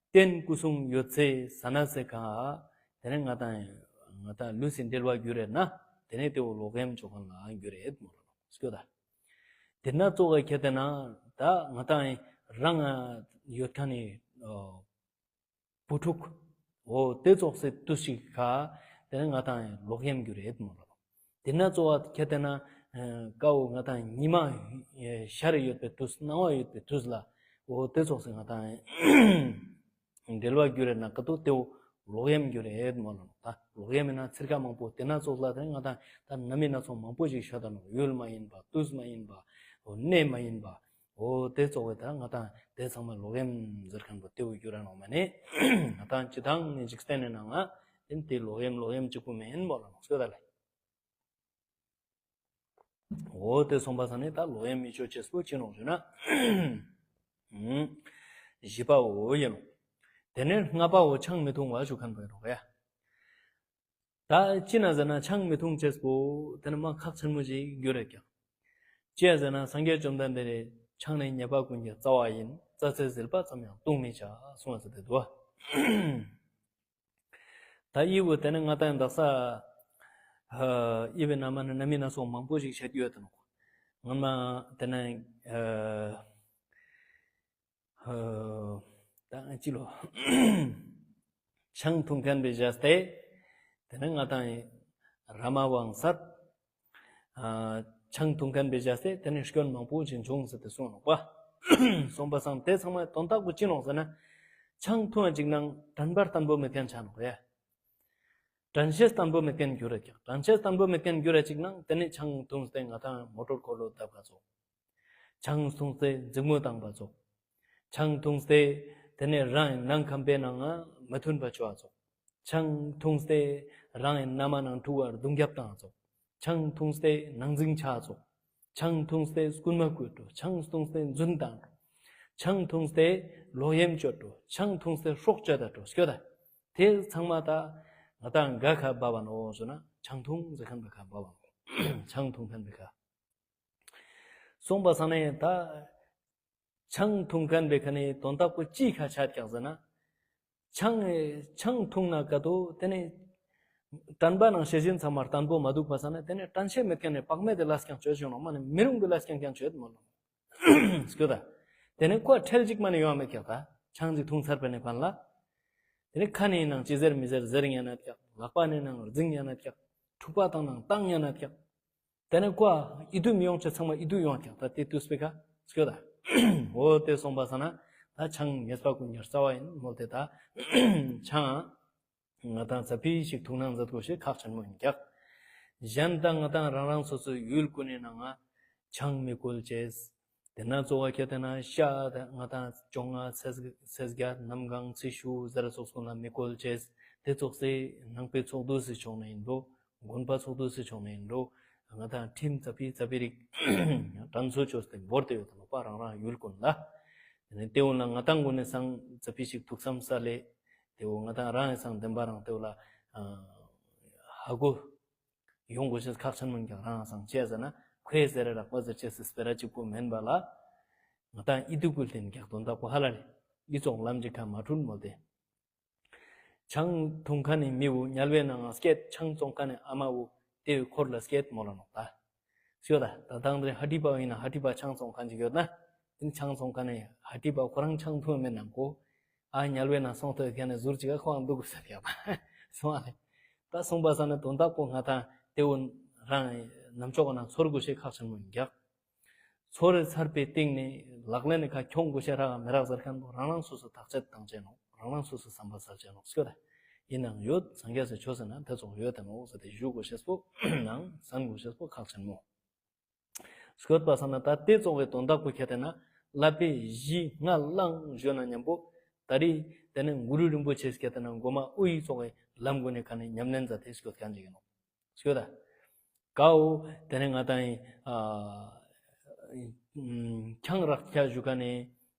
རྟེན་སྐུ་གསུང་ཡོད་ཚེ་ས་ན་ཟེར་ཁན་ཏེ་ནེ་ང་ཏང་ང་ཏང་ལུས་སི་འབྲེལ་བ་གྱུར་རེད་ན་ཏེ་ནེ་ཏེ་བོ་ལོག་གཡེམ་ཅོ་ཁན་ལ་གྱུར་རེད་མོལ་ལ་ནོག་ཞུ་ད། ཏེ་ན་ཙོགས་ཁྱེར་ཏེ་ན་ད་ང་ཏང་རང་ཡོད་ཁན་ནི་བུ་ཕྲུག་འོ་ཏེ་ཙོགས་སི་ཏུས་ཤིག་ཁ་ཏེ་ནེ་ང་ཏང་ལོག་གཡེམ་གྱུར་རེད་མོལ་ལ་ནོག། ཏེ་ན་ཙོགས་ཁྱེར་ཏེ་ན་ཀ་བོ་ང་ཏང་ཉི་མ་ཤར་ཡོད་པའི་ཏུས་སྣང་བ་ཡོད་པའི་ཏུས་ལ་འོ་ཏེ་ཙོགས་སི་ང་ཏང་འབྲེལ་བ་གྱུར་རེད་ན་ཀ་ཏོ་ཏེ་བོ་ལོག་གཡེམ་གྱུར་རེད་མོལ་ལ་ནོག། ད་ལོག་གཡེམ་ཨིན་ན་ཚིར་ཁ་མང་པོ་ཏེ་ན་ཙོགས་ལ་ཏེ་ནེ་ང་ཏང་ད་རྣམ་དབྱེ་སྣ་ཚོགས་མང་པོ་ཞིག་ཤོད་ད་ནོག། ཡུལ་མ་ཡིན་པ་ཏུས་མ་ཡིན་པ་འོ་གནས་མ་ཡིན་པ། འོ་ཏེ་ཙོགས་སི་ད་ང་ཏང་ཏེ་ཚང་མ་ལོག་གཡེམ་ཟེར་ཁན་བོ་ཏེ་བོ་གྱུར་ར་ནོག་མ་ནེ། ང་ཏང་སྤྱིར་བཏང་ནེ་འཇིག་རྟེན་ནི་ནང་ང་ཏེ་ལོག་གཡེམ་ལོག་གཡེམ་ཅིག་པོ་མེན་མོལ་ལ་ནོག་ཞུ་ད་ལེ། འོ་ཏེ་སོང་པ་སང་ནེ་ད་ལོག་གཡེམ་མི་ཅོ་ཅེས་པོ་ཅི་ནོག་ཞུ་ན། བཞི་པ་བོ་ཨིན་ནོག། ཏེ་ནེ་ལྔ་པ་བོ་ཆང་མི་འཐུང་བ་ཞུ་ཁན་བོ་ཨིན་ནོག་ཡ། ད་ཅི་ན་ཟེར་ན་ཆང་མི་འཐུང་ཅེས་པོ་ཏེ་ནེ་མ་ཁག་ཆེན་མོ་ཞིག་གྱུར་རེད་ཀྱག། ཅི་ཡ་ཟེར་ན་སངས་རྒྱས་བཅོམ་ལྡན་འདས་ནི་ཆང་ནི་ཉེས་པ་ཀུན་གྱི་རྩ་བ་ཡིན། རྩྭ་ཟས་ཟིལ་པ་ཙམ་ཡང་བཏུང་མི་བྱ་གསུངས་ཟེར་ཏེ་འདུག། ད་འི་བོ་ཏེ་ནེ་ང་ཏང་དག་ས་འི་བོའི་ནང་མ་ནེ་རྣམ་དབྱེ་སྣ་ཚོགས་མང་པོ་ཞིག་བཤད་ཡོད་དེ་ནོག། སྔོན་མ་ཏེ་ནེ་ཨ་ད་ཅི་ལོ། ཆང་འཐུང་ཁན་བོའི་བྱས་ཏེ་ཏེ་ནེ་ང་ཏང་ར་མ་དབང་སད། ཨ་ཆང་འཐུང་ཁན་བོའི་བྱས་ཏེ་ཏེ་ནེ་སྐྱོན་མང་པོ་ཞིག་བྱུང་ཟེར་ཏེ་གསུངས་ནོག་པ། སོང་པ་སང་ཏེ་ཚང་མའི་དོན་དག་པོ་ཅི་ནོག་ཟེར་ན། ཆང་འཐུང་བ་ཅིག་ནང་དྲན་པ་བརྟན་པོ་མེད་ཁན་ཆ་ནོག་ཡ། དྲན་ཤེས་བརྟན་པོ་མེད་ཁན་གྱུར་རེད་ཀྱག། དྲན་ཤེས་བརྟན་པོ་མེད་ཁན་གྱུར་རེད་ཅིག་ནང་ཏེ་ནེ་ཆང་འཐུངས་ཏེ་ང་ཏང་མོ་ཊོར་འཁོར་ལོ་བརྡབ་ཁ་ཙོགས། ཆང་འཐུངས་ཏེ་འཛིང་མོ་བཏང་པ་ཙོགས། ཆང་འཐུངས་ཏེ་ཏེ་ནེ་རང་ནང་ཁང་པའི་ནང་ང་མི་མཐུན་པ་ཅོ་བ་ཙོགས། ཆང་འཐུངས་ཏེ་རང་ངི་མནའ་མ་ནང་ཕྲུ་གུར་རྡུང་རྒྱབ་བཏང་ཙོགས། ཆང་འཐུངས་ཏེ་ནང་འཛིང་ཆ་ཙོགས། ཆང་འཐུངས་ཏེ་རྐུན་མ་རྐུ་འགྲོ། ཆང་འཐུངས་ཏེ་རྫུན་བཏང་འགྲོ། ཆང་འཐུངས་ཏེ་ལོག་གཡེམ་ཅོ་འགྲོ། ཆང་འཐུངས་ཏེ་སྲོག་གཅོད་ད་འགྲོ་སྐྱོད་ད། ཏེ་ཚང་མ་ད་ང་ཏང་ག་ཁ་བབ་བ་ནོག་ཞུ་ན་ཆང་འཐུང་ཟེར་ཁན་བོའི་ཁ་བབ་བ་ནོག། ཆང་འཐུང་ཁན་བོའི་ཁ། སོང་པ་སང་ནེ་ད་ཆང་འཐུང་ཁན་བོའི་ཁ་ནེ་དོན་དག་པོ་ཅི་ཁ་ཆ་ཀྱག་ཟེར་ན། ཆང་ཆང་འཐུང་ན་ཀ་ཏོ་ཏེ་ནེ་དྲན་པ་ནང་ཤེས་བཞིན་ཚང་མ་བརྟན་པོ་མ་དུག་པ་སང་ནེ་ཏེ་ནེ་དྲན་ཤེས་མེད་ཁན་ནི་བག་མེད་དི་ལས་ཀྱང་ཅོ་ཅེས་ནོག་མ་ནེ་མི་རུང་གི་ལས་ཀྱང་ཀྱང་ཅོ་ཡོད་མོལ་ལ་ནོག། སྐྱོད་ད། ཏེ་ནེ་ཁོ་ཁྲེལ་ཅིག་མ་ནེ་ཡོང་བ་མེད་ཀྱག་ད། ཆང་ཅིག་འཐུང་ཚར་པ་ནེ་ཕན་ལ། ཏེ་ནེ་ཁ་ནེ་ནང་ཅི་ཟེར་མི་ཟེར་ཟེར་ཉན་ན་ཀྱག། ལག་པ་ནེ་ནང་རྫིང་ཉན་ན་ཀྱག། ཐུག་པ་བཏང་ནང་བཏང་ཉན་ན་ཀྱག། ཏེ་ནེ་ཁོ་ཨིད་ཏུ་མི་ཡོང་ཅེས་ཚང་མ་ཨིད་ཏུ་ཡོང་ཀྱག་ད་ཏེ་ཏུས་པེ་ཁ་སྐྱོད་ད། འོ་ཏེ་སོང་པ་སང་ན་ད་ཆང་ཉེས་པ་ཀུན་གྱི་རྩ་བ་ཡིན་མོལ་ཏེ་ད་ཆང་ང་ཏང་ཙ་པིག་ཞིག་འཐུང་ན་མཛད་དགོས་ཤེས་ཁག་ཆེན་མོ་ཡིན་ཀྱག། གཞན་ད་ང་ཏང་རང་རང་སོ་སོའི་ཡུལ་ཀུན་ནི་ནང་ང་ཆང་མི་བཀོལ་ཅེས། ཏེ་ན་གཙོ་བོ་ཁྱེར་ཏེ་ན་ཤ་ད་ང་ཏང་བཅོ་ལྔ་ཚེས་ཚེས་བརྒྱད་གནམ་གང་ཚེས་བཅུ་ཟེར་ཙོགས་ཀུན་ལ་མི་བཀོལ་ཅེས། ཏེ་ཙོགས་སེ་ནང་པའི་ཚོགས་འདུ་སི་ཕྱོགས་ནེ་ཡིན་འགྲོ། དགོན་པ་ཚོགས་འདུ་སི་ཕྱོགས་ནེ་ཡིན་འགྲོ། ང་ཏང་ཁྲིམས་ཙ་པིག་ཙ་པིག་རིགས་དྲན་གསོ་ཅོས་ཏེ་བོར་ཏེ་ཡོད་དེ་ནོག་པ་རང་རང་ཡུལ་ཀུན་ལ། ཏེ་ནེ་ཏེ་བོ་ལ་ང་ཏང་ཀུན་ནི་སང་ཙ་པིག་ཞིག་ཐུགས་བསམ་སལ་ལེ། ཏེ་བོ་ང་ཏང་རང་ངི་སང་བདེན་པ་རང་ཏེ་བོ་ལ་ཧ་གོ་ཡོང་དགོས་ཤེས་ཁག་ཆེན་མོ་ཡིན་ཀྱག། རང་ངི་སང་ཅི་ཟེར་ན་ཁོས་ཟེར་ར་རག་པ་ཟེར་ཅེས་སི་སྤེ་ར་གཅིག་པོ་མེན་པ་ལ། ང་ཏང་ཨིད་ཏུ་བཀོལ་ཏེ་ཡིན་ཀྱག་དོན་དག་པོ་ཧ་ལ་ལེ། ཨི་ཙོགས་ལམ་གྱི་ཁ་མ་འཁྲུལ་མོལ་ཏེ། ཆང་འཐུང་ཁན་ནི་མི་བོ་དམྱལ་བའི་ནང་ང་སྐྱེད། ཆང་བཙོང་ཁན་ནི་ཨ་མ་བོ་ཏེ་བོའི་འཁོར་ལ་སྐྱེད་མོལ་ལ་ནོག་ད། ཤོད་ད། ད་དང་དེ་ཧ་ཏི་པ་ཡིན་ན་ཧ་ཏི་པ་ཆང་ཚོང་ཁན་ཅིག་ཡོད་ན། དེ་ནི་ཆང་ཚོང་ཁན་ནི་ཧ་ཏི་པ་ཁོ་རང་ཆང་འཐུང་མེད་ནམ་ཁོ། ཨ་ཉལ་བའི་ནང་སོང་ཐོས་ཁན་ནི་ཟུར་ཅིག་ག་ཁོ་རང་འདུག་དགོས་ས་ཡོད་པ། སོང་ཨ་ལེ། ད་སོང་པ་ས་ན་དོན་དག་པོ་ང་དང་དེ་འུ་རང་ནམ་ཅོག་ན་ཚོར་དགོས་ཤེས་ཁག་ཆེན་མོ་ཡིན་རྒྱག་ཚོར་ཚར་པའི་སྟེང་ནས་ལག་ལེན་ནི་ཁ་ཁྱོང་དགོས་ཤེས་རག་མི་རག་ཟེར་ཁན་པོ་རང་རང་སོ་སོ་ཐག་བཅད་བཏང་ཅེས་ནོག་རང་རང་སོ་སོ་བསམ་པ་ཟ་ཅེས་ནོག་ཤོད་ད། ཡིན་ནའང་ཡོད་སངས་རྒྱས་སི་ཆོས་ཟེར་ན་དེ་ཚོ་ཡོད་དེ་ནོག་ཟེར་ཏེ་ཞུ་དགོས་ཤེས་པོ་ནང་བསམ་དགོས་ཤེས་པོ་ཁག་ཆེན་མོ། ཤོད་པ་ས་ན་ད་དེ་ཚོགས་པའི་དོན་དག་པོ་ཁྱེར་ཏེ་ན་བསླབ་པའི་གཞི་ལྔ་བླངས་ཞུ་ན་མཉམ་པོ་ད་རེས་དེ་ནི་གུ་རུ་རིན་པོ་ཆེ་ཁྱེར་ཏེ་ན་མགོ་མ་དབུ་ཡི་ཚོགས་པའི་ལམ་སྒོ་ནས་ཁ་ནས་ཉམས་ལེན་མཛད་དེ་ཤོད་ཁན་ཅིག་ཡིན་ནོག་ཤོད་ད། ཀའོ། དེ་ནས་ང་དང་ཨ་ཁྱང་རག་ཁྱ་ཞུ་ཁན་ནི་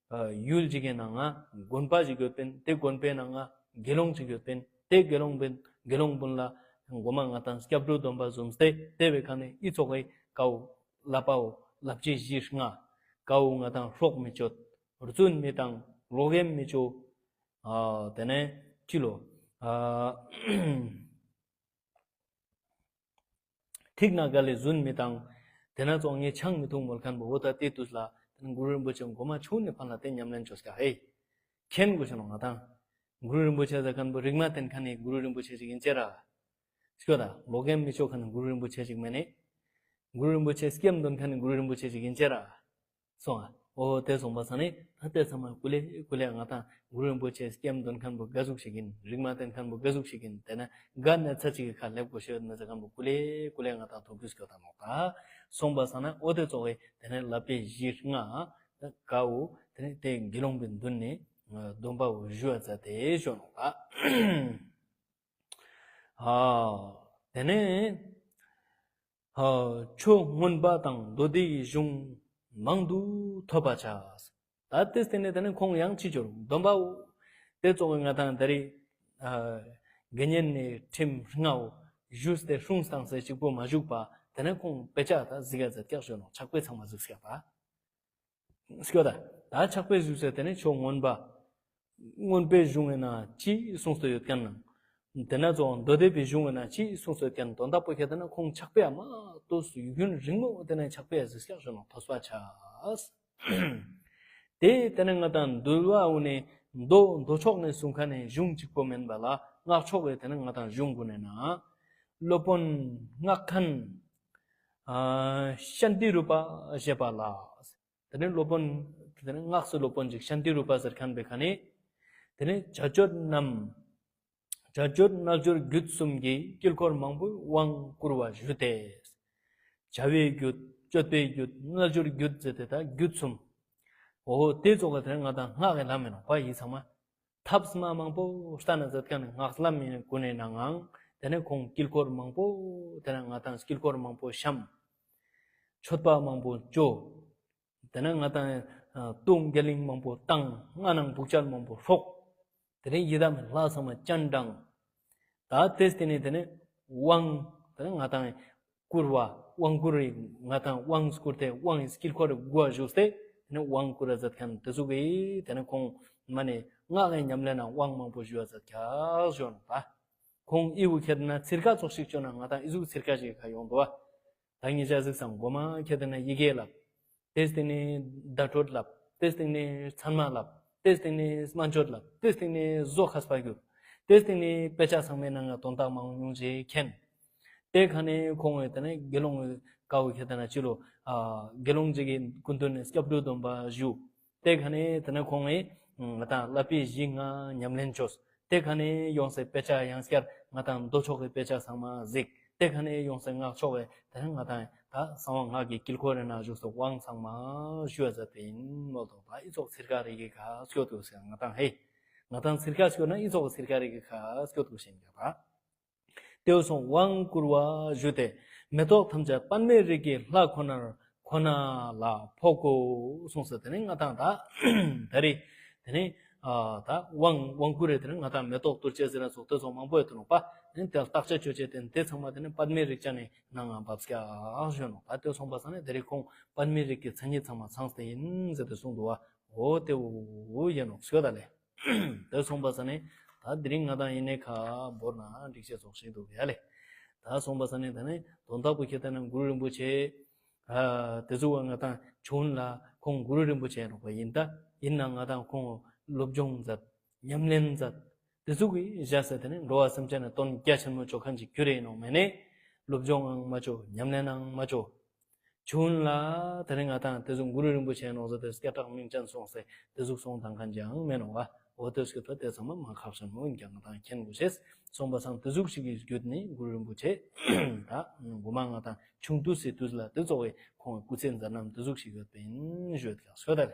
ཡུལ་ཅིག་གི་ནང་ང་དགོན་པ་ཞིག་ཡོད་པིན། དེ་དགོན་པའི་ནང་ང་དགེ་སློང་ཅིག་ཡོད་པིན། དེ་དགེ་སློང་པིན་དགེ་སློང་པིན་ལ་མགོ་མ་ང་དང་སྐྱབས་འགྲོ་སྡོམ་པ་བཟུམ་སྟེ་དེ་བའི་ཁ་ནས་ཨི་ཚོགས་ཀྱི་ཀའོ་བསླབ་པའོ་བསླབ་བྱའི་གཞི་ལྔ། ཀའོ་ང་དང་སྲོག་མི་གཅོད། རྫུན་མི་བཏང་། ལོག་གཡེམ་མི་ཅོ། ཨ་དེ་ནས་ཅི་ལོ། ཨ་ཐིག་ན་ག་ལེ་རྫུན་མི་བཏང་། དེ་ན་ཚོགས་ངས་ཆང་མི་འཐུང་མོལ་ཁན་པོ་འོ་ད་དེ་དུས་ལ་དེ་ནི་གུ་རུ་རིན་པོ་ཆེ་མགོ་མ་ཆུང་ནས་ཕན་ལ་དེ་ཉམས་ལེན་ཅོས་ཀྱག་ཧེ། མཁྱེན་དགོས་ཤེས་ནོག་ང་དང་། གུ་རུ་རིན་པོ་ཆེ་ཟེར་ཁན་པོ་རིག་མ་བསྟེན་ཁན་ནི་གུ་རུ་རིན་པོ་ཆེ་ཞིག་ཡིན་ཅེ་ར། ཤོད་ད། ལོག་གཡེམ་མི་ཅོ་ཁན་ནི་གུ་རུ་རིན་པོ་ཆེ་ཞིག་མེན་ནི། གུ་རུ་རིན་པོ་ཆེ་སྐྱེམས་དོན་ཁན་ནི་གུ་རུ་རིན་པོ་ཆེ་ཞིག་ཡིན་ཅེ་ར། སོང་ཨ། འོ་དེ་སོང་པ་ས་ནི་ད་དེ་ཚང་མ་ཀུ་ལེ་ཀུ་ལེ་ང་དང་གུ་རུ་རིན་པོ་ཆེ་སྐྱེམས་དོན་ཁན་པོ་ག་ཟུག་ཞིག་ཡིན། རིག་མ་བསྟེན་ཁན་པོ་ག་ཟུག་ཞིག་ཡིན། དེ་ན་ག་གནས་ཚད་ཅིག་གི་ཁ་སླེབས་དགོས་ཤེས་ཡོད་ན་ཟེར་ཁན་པོ་ཀུ་ལེ་ཀུ་ལེ་ང་དང་ཐུགས་རྒྱུས་སྐྱོད་དང་ནོག་ད། སོང་པ་ས་ན་འོ་དེ་ཚོགས་ཀྱི་དེ་ནས་བསླབ་པའི་གཞི་ལྔ་ད་ཀའོ་དེ་ནས་དེ་དགེ་སློང་པའི་མདུན་ནས་སྡོམ་པའོ་ཞུ་བ་མཛད་དེ་ཞུ་ནོག་ད། ཨ་དེ་ནས་ཨ་ཆོས་མངོན་པ་དང་མདོ་སྡེའི་གཞུང་མང་དུ་ཐོབ་པ་བྱ། ད་དེ་སྟེང་ནས་དེ་ནས་ཁོང་ཡང་ཅི་ཅོ་རུག་སྡོམ་པའོ། དེ་ཚོགས་ཀྱི་ང་དང་ད་རེས་ཨ་དགེ་བསྙེན་ནི་ཁྲིམས་ལྔའོ་ཞུས་ཏེ་སྲུངས་བཏང་སྟེ་གཅིག་པོ་མ་བཞུགས་པ་དེ་ནས་ཁོང་དཔེ་ཆ་ད་གཟིགས་ཡ་མཛད་ཀྱག་ཞུ་ནོག་ཕྱག་དཔེ་ཚང་མ་གཟིགས་ཀྱག་པ། སྐྱོ་ད། ད་ཕྱག་དཔེ་བཞུགས་ཟེར་དེ་ནས་ཆོས་མངོན་པ། མངོན་པའི་གཞུང་ཡིན་ན་ཅི་གསུངས་ཏེ་ཡོད་ཁན་ནང་། དེ་ན་ཚོ་མདོ་སྡེ་པའི་གཞུང་ཡིན་ན་ཅི་གསུངས་ཏེ་ཡོད་ཁན་དོན་དག་པོ་ཁྱེར་ཏེ་ན་ཁོང་ཕྱག་དཔེ་ཨ་མ་ཏོ་སུ་ཡུན་རིང་མོ་དེ་ནས་ཕྱག་དཔེ་གཟིགས་ཀྱག་ཞུ་ནོག་ཐོས་པ་ཆ། དེ་དེ་ནས་ང་དང་འདུལ་བའོ་ནས་མདོ་མདོ་ཕྱོགས་ནས་གསུངས་ཁན་ནི་གཞུང་གཅིག་པོ་མེན་པ་ལ་སྔགས་ཕྱོགས་ཀྱི་དེ་ནས་ང་དང་གཞུང་གུན་ནས་ན། སློབ་དཔོན་སྔགས་མཁན་ཨ་ཤཱནྟི་རུ་པ་ཞེས་པ་ལ། དེ་ནས་སློབ་དཔོན་དེ་ནས་སྔགས་སི་སློབ་དཔོན་ཅིག་ཤཱནྟི་རུ་པ་ཟེར་ཁན་པའི་ཁ་ནས། དེ་ནས་བྱ་སྤྱོད་རྣམས། བྱ་སྤྱོད་རྣལ་འབྱོར་རྒྱུད་གསུམ་གྱི་དཀྱིལ་འཁོར་མང་པོས་དབང་བསྐུར་བ་ཞུས་ཏེ། བྱ་བའི་རྒྱུད། སྤྱོད་པའི་རྒྱུད། རྣལ་འབྱོར་རྒྱུད་ཟེར་ཏེ་ད་རྒྱུད་གསུམ། འོ་དེ་ཚོགས་ཀྱི་དེ་ནས་ང་དང་སྔགས་ཀྱི་ལམ་མེན་ནོག་པ་ཡིན་ཚང་མ། ཐབས་མ་མང་པོ་སྟན་ན་མཛད་ཁན་ནི་སྔགས་ལམ་ཡིན་གུན་ནི་ནང་ངང་དེ་ནས་ཁོང་དཀྱིལ་འཁོར་མང་པོ་དེ་ནས་ང་དང་དཀྱིལ་འཁོར་མང་པོ་བཤམས། མཆོད་པ་མང་པོ་བཅོ། དེ་ནས་ང་དང་ཨ་དུང་རྒྱ་གླིང་མང་པོ་བཏང་། སྔགས་ནང་བུག་ཅལ་མང་པོ་ཧྲོག་དེ་ནས་ཡི་དམ་ལྷ་ཚང་མ་སྤྱན་དྲངས། ད་དེ་སྟེང་ནས་དེ་ནས་དབང་དེ་ནས་ང་དང་བསྐུར་བ་དབང་བསྐུར་རེ་ང་དང་དབང་བསྐུར་ཏེ་དབང་གི་དཀྱིལ་འཁོར་རེ་བསྐུར་བ་བཞུགས་ཏེ་དེ་ནས་དབང་བསྐུར་བ་མཛད་ཁན་དེ་ཚོགས་ཀྱི་དེ་ནས་ཁོང་མ་ནས་སྔགས་ཀྱི་ཉམས་ལེན་ན་དབང་མང་པོ་ཞུ་བ་མཛད་ཀྱག་ཞུ་ནོག་པ། ཁོང་ཨི་བོ་ཁྱེར་ན་ཚིར་ཁ་ཚོགས་ཤིག་བཅོ་ན་ང་དང་ཨི་ཟུག་ཚིར་ཁ་ཞིག་ཁ་ཡོང་དོ་བ། ད་ངེད་ཅག་གཟིགས་སང་མགོ་མ་ཁྱེར་ཏེ་ན་ཡི་གེ་ལབ། དེ་སྟེང་ནས་བརྡ་སྤྲོད་ལབ། དེ་སྟེང་ནས་ཚན་མ་ལབ། དེ་སྟེང་ནས་སྨན་བཅོས་ལབ། དེ་སྟེང་ནས་བཟོ་མཁས་པ་གྱུར། དེ་སྟེང་ནས་དཔེ་ཆ་ཚང་མའི་ནང་ང་དོན་དག་མང་ཉུང་ཅིག་མཁྱེན། དེ་ཁ་ནས་ཁོང་ངི་དེ་ནས་དགེ་སློང་ངི་ཀ་བོ་ཁྱེར་ཏེ་ན་ཅི་ལོ། ཨ་དགེ་སློང་ཅིག་གི་སྐུ་མདུན་ནས་སྐྱབས་འགྲོ་སྡོམ་པ་ཞུ། དེ་ཁ་ནས་དེ་ནས་ཁོང་ངི་ང་དང་བསླབ་པའི་གཞི་ལྔ་ཉམས་ལེན་བཅོས། དེ་ཁ་ནས་ཡོངས་སེ་དཔེ་ཆ་ཡང་བསྐྱར་ང་དང་མདོ་ཕྱོགས་ཀྱི་དཔེ་ཆ་ཚང་མ་གཟིགས། དེ་ཁ་ནས་ཡོངས་སེ་སྔགས་ཕྱོགས་ཀྱི་དེ་ནས་ང་དང་ད་གསང་བ་སྔགས་ཀྱི་དཀྱིལ་འཁོར་རེ་ན་བཞུགས་སོ་དབང་ཚང་མ་ཞུ་བ་མཛད་པ་ཡིན་མོལ་དོ། ད་ཨི་ཙོགས་ཚིར་ཁ་རེ་གི་ཁ་སྐྱོད་དུ་ཟེར་ང་དང་ཧེ། ང་དང་ཚིར་ཁ་སྐྱོད་ན་ཨི་ཙོགས་ཚིར་ཁ་རེ་གི་ཁ་སྐྱོད་དུ་ཞེན་རྒྱབ་པ། དེ་སོང་དབང་བསྐུར་བ་ཞུས་ཏེ། མེ་ཏོག་ཐམས་ཅད་པདྨའི་རིགས་ཀྱི་ལྷ་ཁོ་ནར་ཁོ་ན་ལ་ཕོག་གོ་གསུངས་ས། དེ་ནས་ང་དང་ད་ད་རེས་དེ་ནས་ཨ་ད་དབང་དབང་བསྐུར་རེ་དེ་ནས་ང་དང་མེ་ཏོག་གཏོར་ཅེས་ཟེར་ན་སོགས་དེ་སོང་མང་པོ་ཡོད་དོ་ནོག་པ། དེ་ནས་དེ་ལ་བརྟག་དཔྱད་ཅོ་ཅེས་དེ་དེ་ཚང་མ་དེ་ནས་པདྨའི་རིགས་ཅན་ནི་ནང་ང་བབས་ཀྱག་ཞུ་ནོག་པ། དེ་སོང་པ་ས་ནས་དེ་རེས་ཁོང་པདྨའི་རིགས་ཀྱི་མཚན་ཉིད་ཚང་མ་ཚང་སྟེ་ཡིན་ཟེར་ཏེ་གསུངས་འདུག་པ། འོ་དེ་འོ་ཡིན་ནོག་ཤོད་ད་ལེ། དེ་སོང་པ་ས་ནས་ད་དེ་རིང་ང་དང་ཡིན་ནའི་ཁ་བོར་ན་འགྲིག་ཅེས་ཙོགས་ཤིག་འདུག་ཡ་ལེ། ད་སོང་པ་ས་ནས་ད་ནི་དོན་དག་པོ་ཁྱེར་ཏེ་ན་གུ་རུ་རིན་པོ་ཆེ་ ཨ་དེ་ཟུག་ང་ཏང་བྱུང་ལ་ཁོང་གུ་རུ་རིན་པོ་ཆེ་ཡིན་ནོག་པ། ཡིན་ད་ཡིན་ན་ང་ཏང་ཁོང་སློབ་སྦྱོང་མཛད། ཉམས་ལེན་མཛད། དེ་ཟུག་གི་བཞག་ས་དེ་ནི་འགྲོ་བ་སེམས་ཅན་ནི་དོན་རྒྱ་ཆེན་མོ་ཅོ་ཁན་ཅིག་གྱུར་ཡིན་ནོག། མེད་ནི་སློབ་སྦྱོང་ཡང་མ་ཅོ། ཉམས་ལེན་ཡང་མ་ཅོ། བྱུང་ལ་དེ་རིང་ང་ཏང་དེ་ཟུག་གུ་རུ་རིན་པོ་ཆེ་ནོག་ཟེར་ཏེ་སྐད་གྲགས་མིང་ཅན་སོང་སེ་དེ་ཟུག་སོང་དང་ཁན་ཅིག་ཡང་མེད་ནོག་པ། འོ་དེ་སྐད་པ་དེ་ཚང་མ་མ་ཁག་ཆེན་མོ་ཡིན་ཀྱང་ང་ཏང་མཁྱེན་དགོས་ཤེས་སོང་པ་སང་དེ་ཟུག་ཞིག་གི་བརྒྱུད་ནས་གུ་རུ་རིན་པོ་ཆེ་ད་གོ་མ་ང་ཏང་ཆུང་དུས་སི་དུས་ལ་དེ་ཚོགས་པའི་ཁོང་གི་སྐུ་ཚེ་མཛད་རྣམ་དེ་ཟུག་ཞིག་ཡོད་པ་ཡིན་ཞུ་ཡོད་ཀྱང་ཞུ་ད་རེད།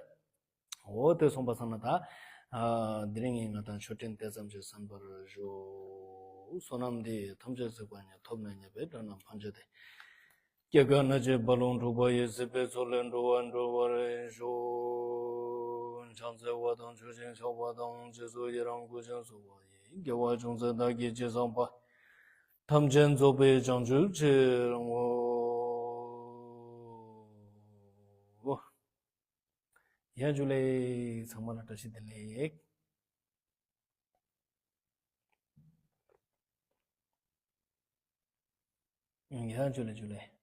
འོ་དེ་སོང་པ་སང་ན་ད་ཨ་དེ་རིང་ངས་ང་ཏང་ཆོས་འབྲེལ་དེ་ཙམ་ཞིག་གསན་པར་ཞུ། བསོད་ནམས་འདི་ཡིས་ཐམས་ཅད་གཟིགས་པ་ཉིད། ཐོབ་ནས་ཉེས་པའི་དགྲ་རྣམས་ཕམ་བྱས་ཏེ། སྐྱེ་རྒ་ན་འཆིའི་རྦ་ཀློང་འཁྲུགས་པ་ཡི། སྲིད་པའི་མཚོ་ལས་འགྲོ་བ་སྒྲོལ་བར་ཤོག། ཕྱག་འཚལ་བ་དང་མཆོད་ཅིང་བཤགས་པ་དང་། རྗེས་སུ་ཡི་རང་བསྐུལ་ཞིང་གསོལ་བ་ཡི། དགེ་བ་ཅུང་ཟད་བདག་གིས་ཅི་བསགས་པ། ཐམས་ཅད་རྫོགས་པའི་བྱང་ཆུབ་ཕྱིར་བསྔོ། ཡ་ཇུ་ལེ། ཚང་མ་ལ་བཀྲ་ཤིས་བདེ་ལེགས། ཡ་ཇུ་ལེ་ཇུ་ལེ།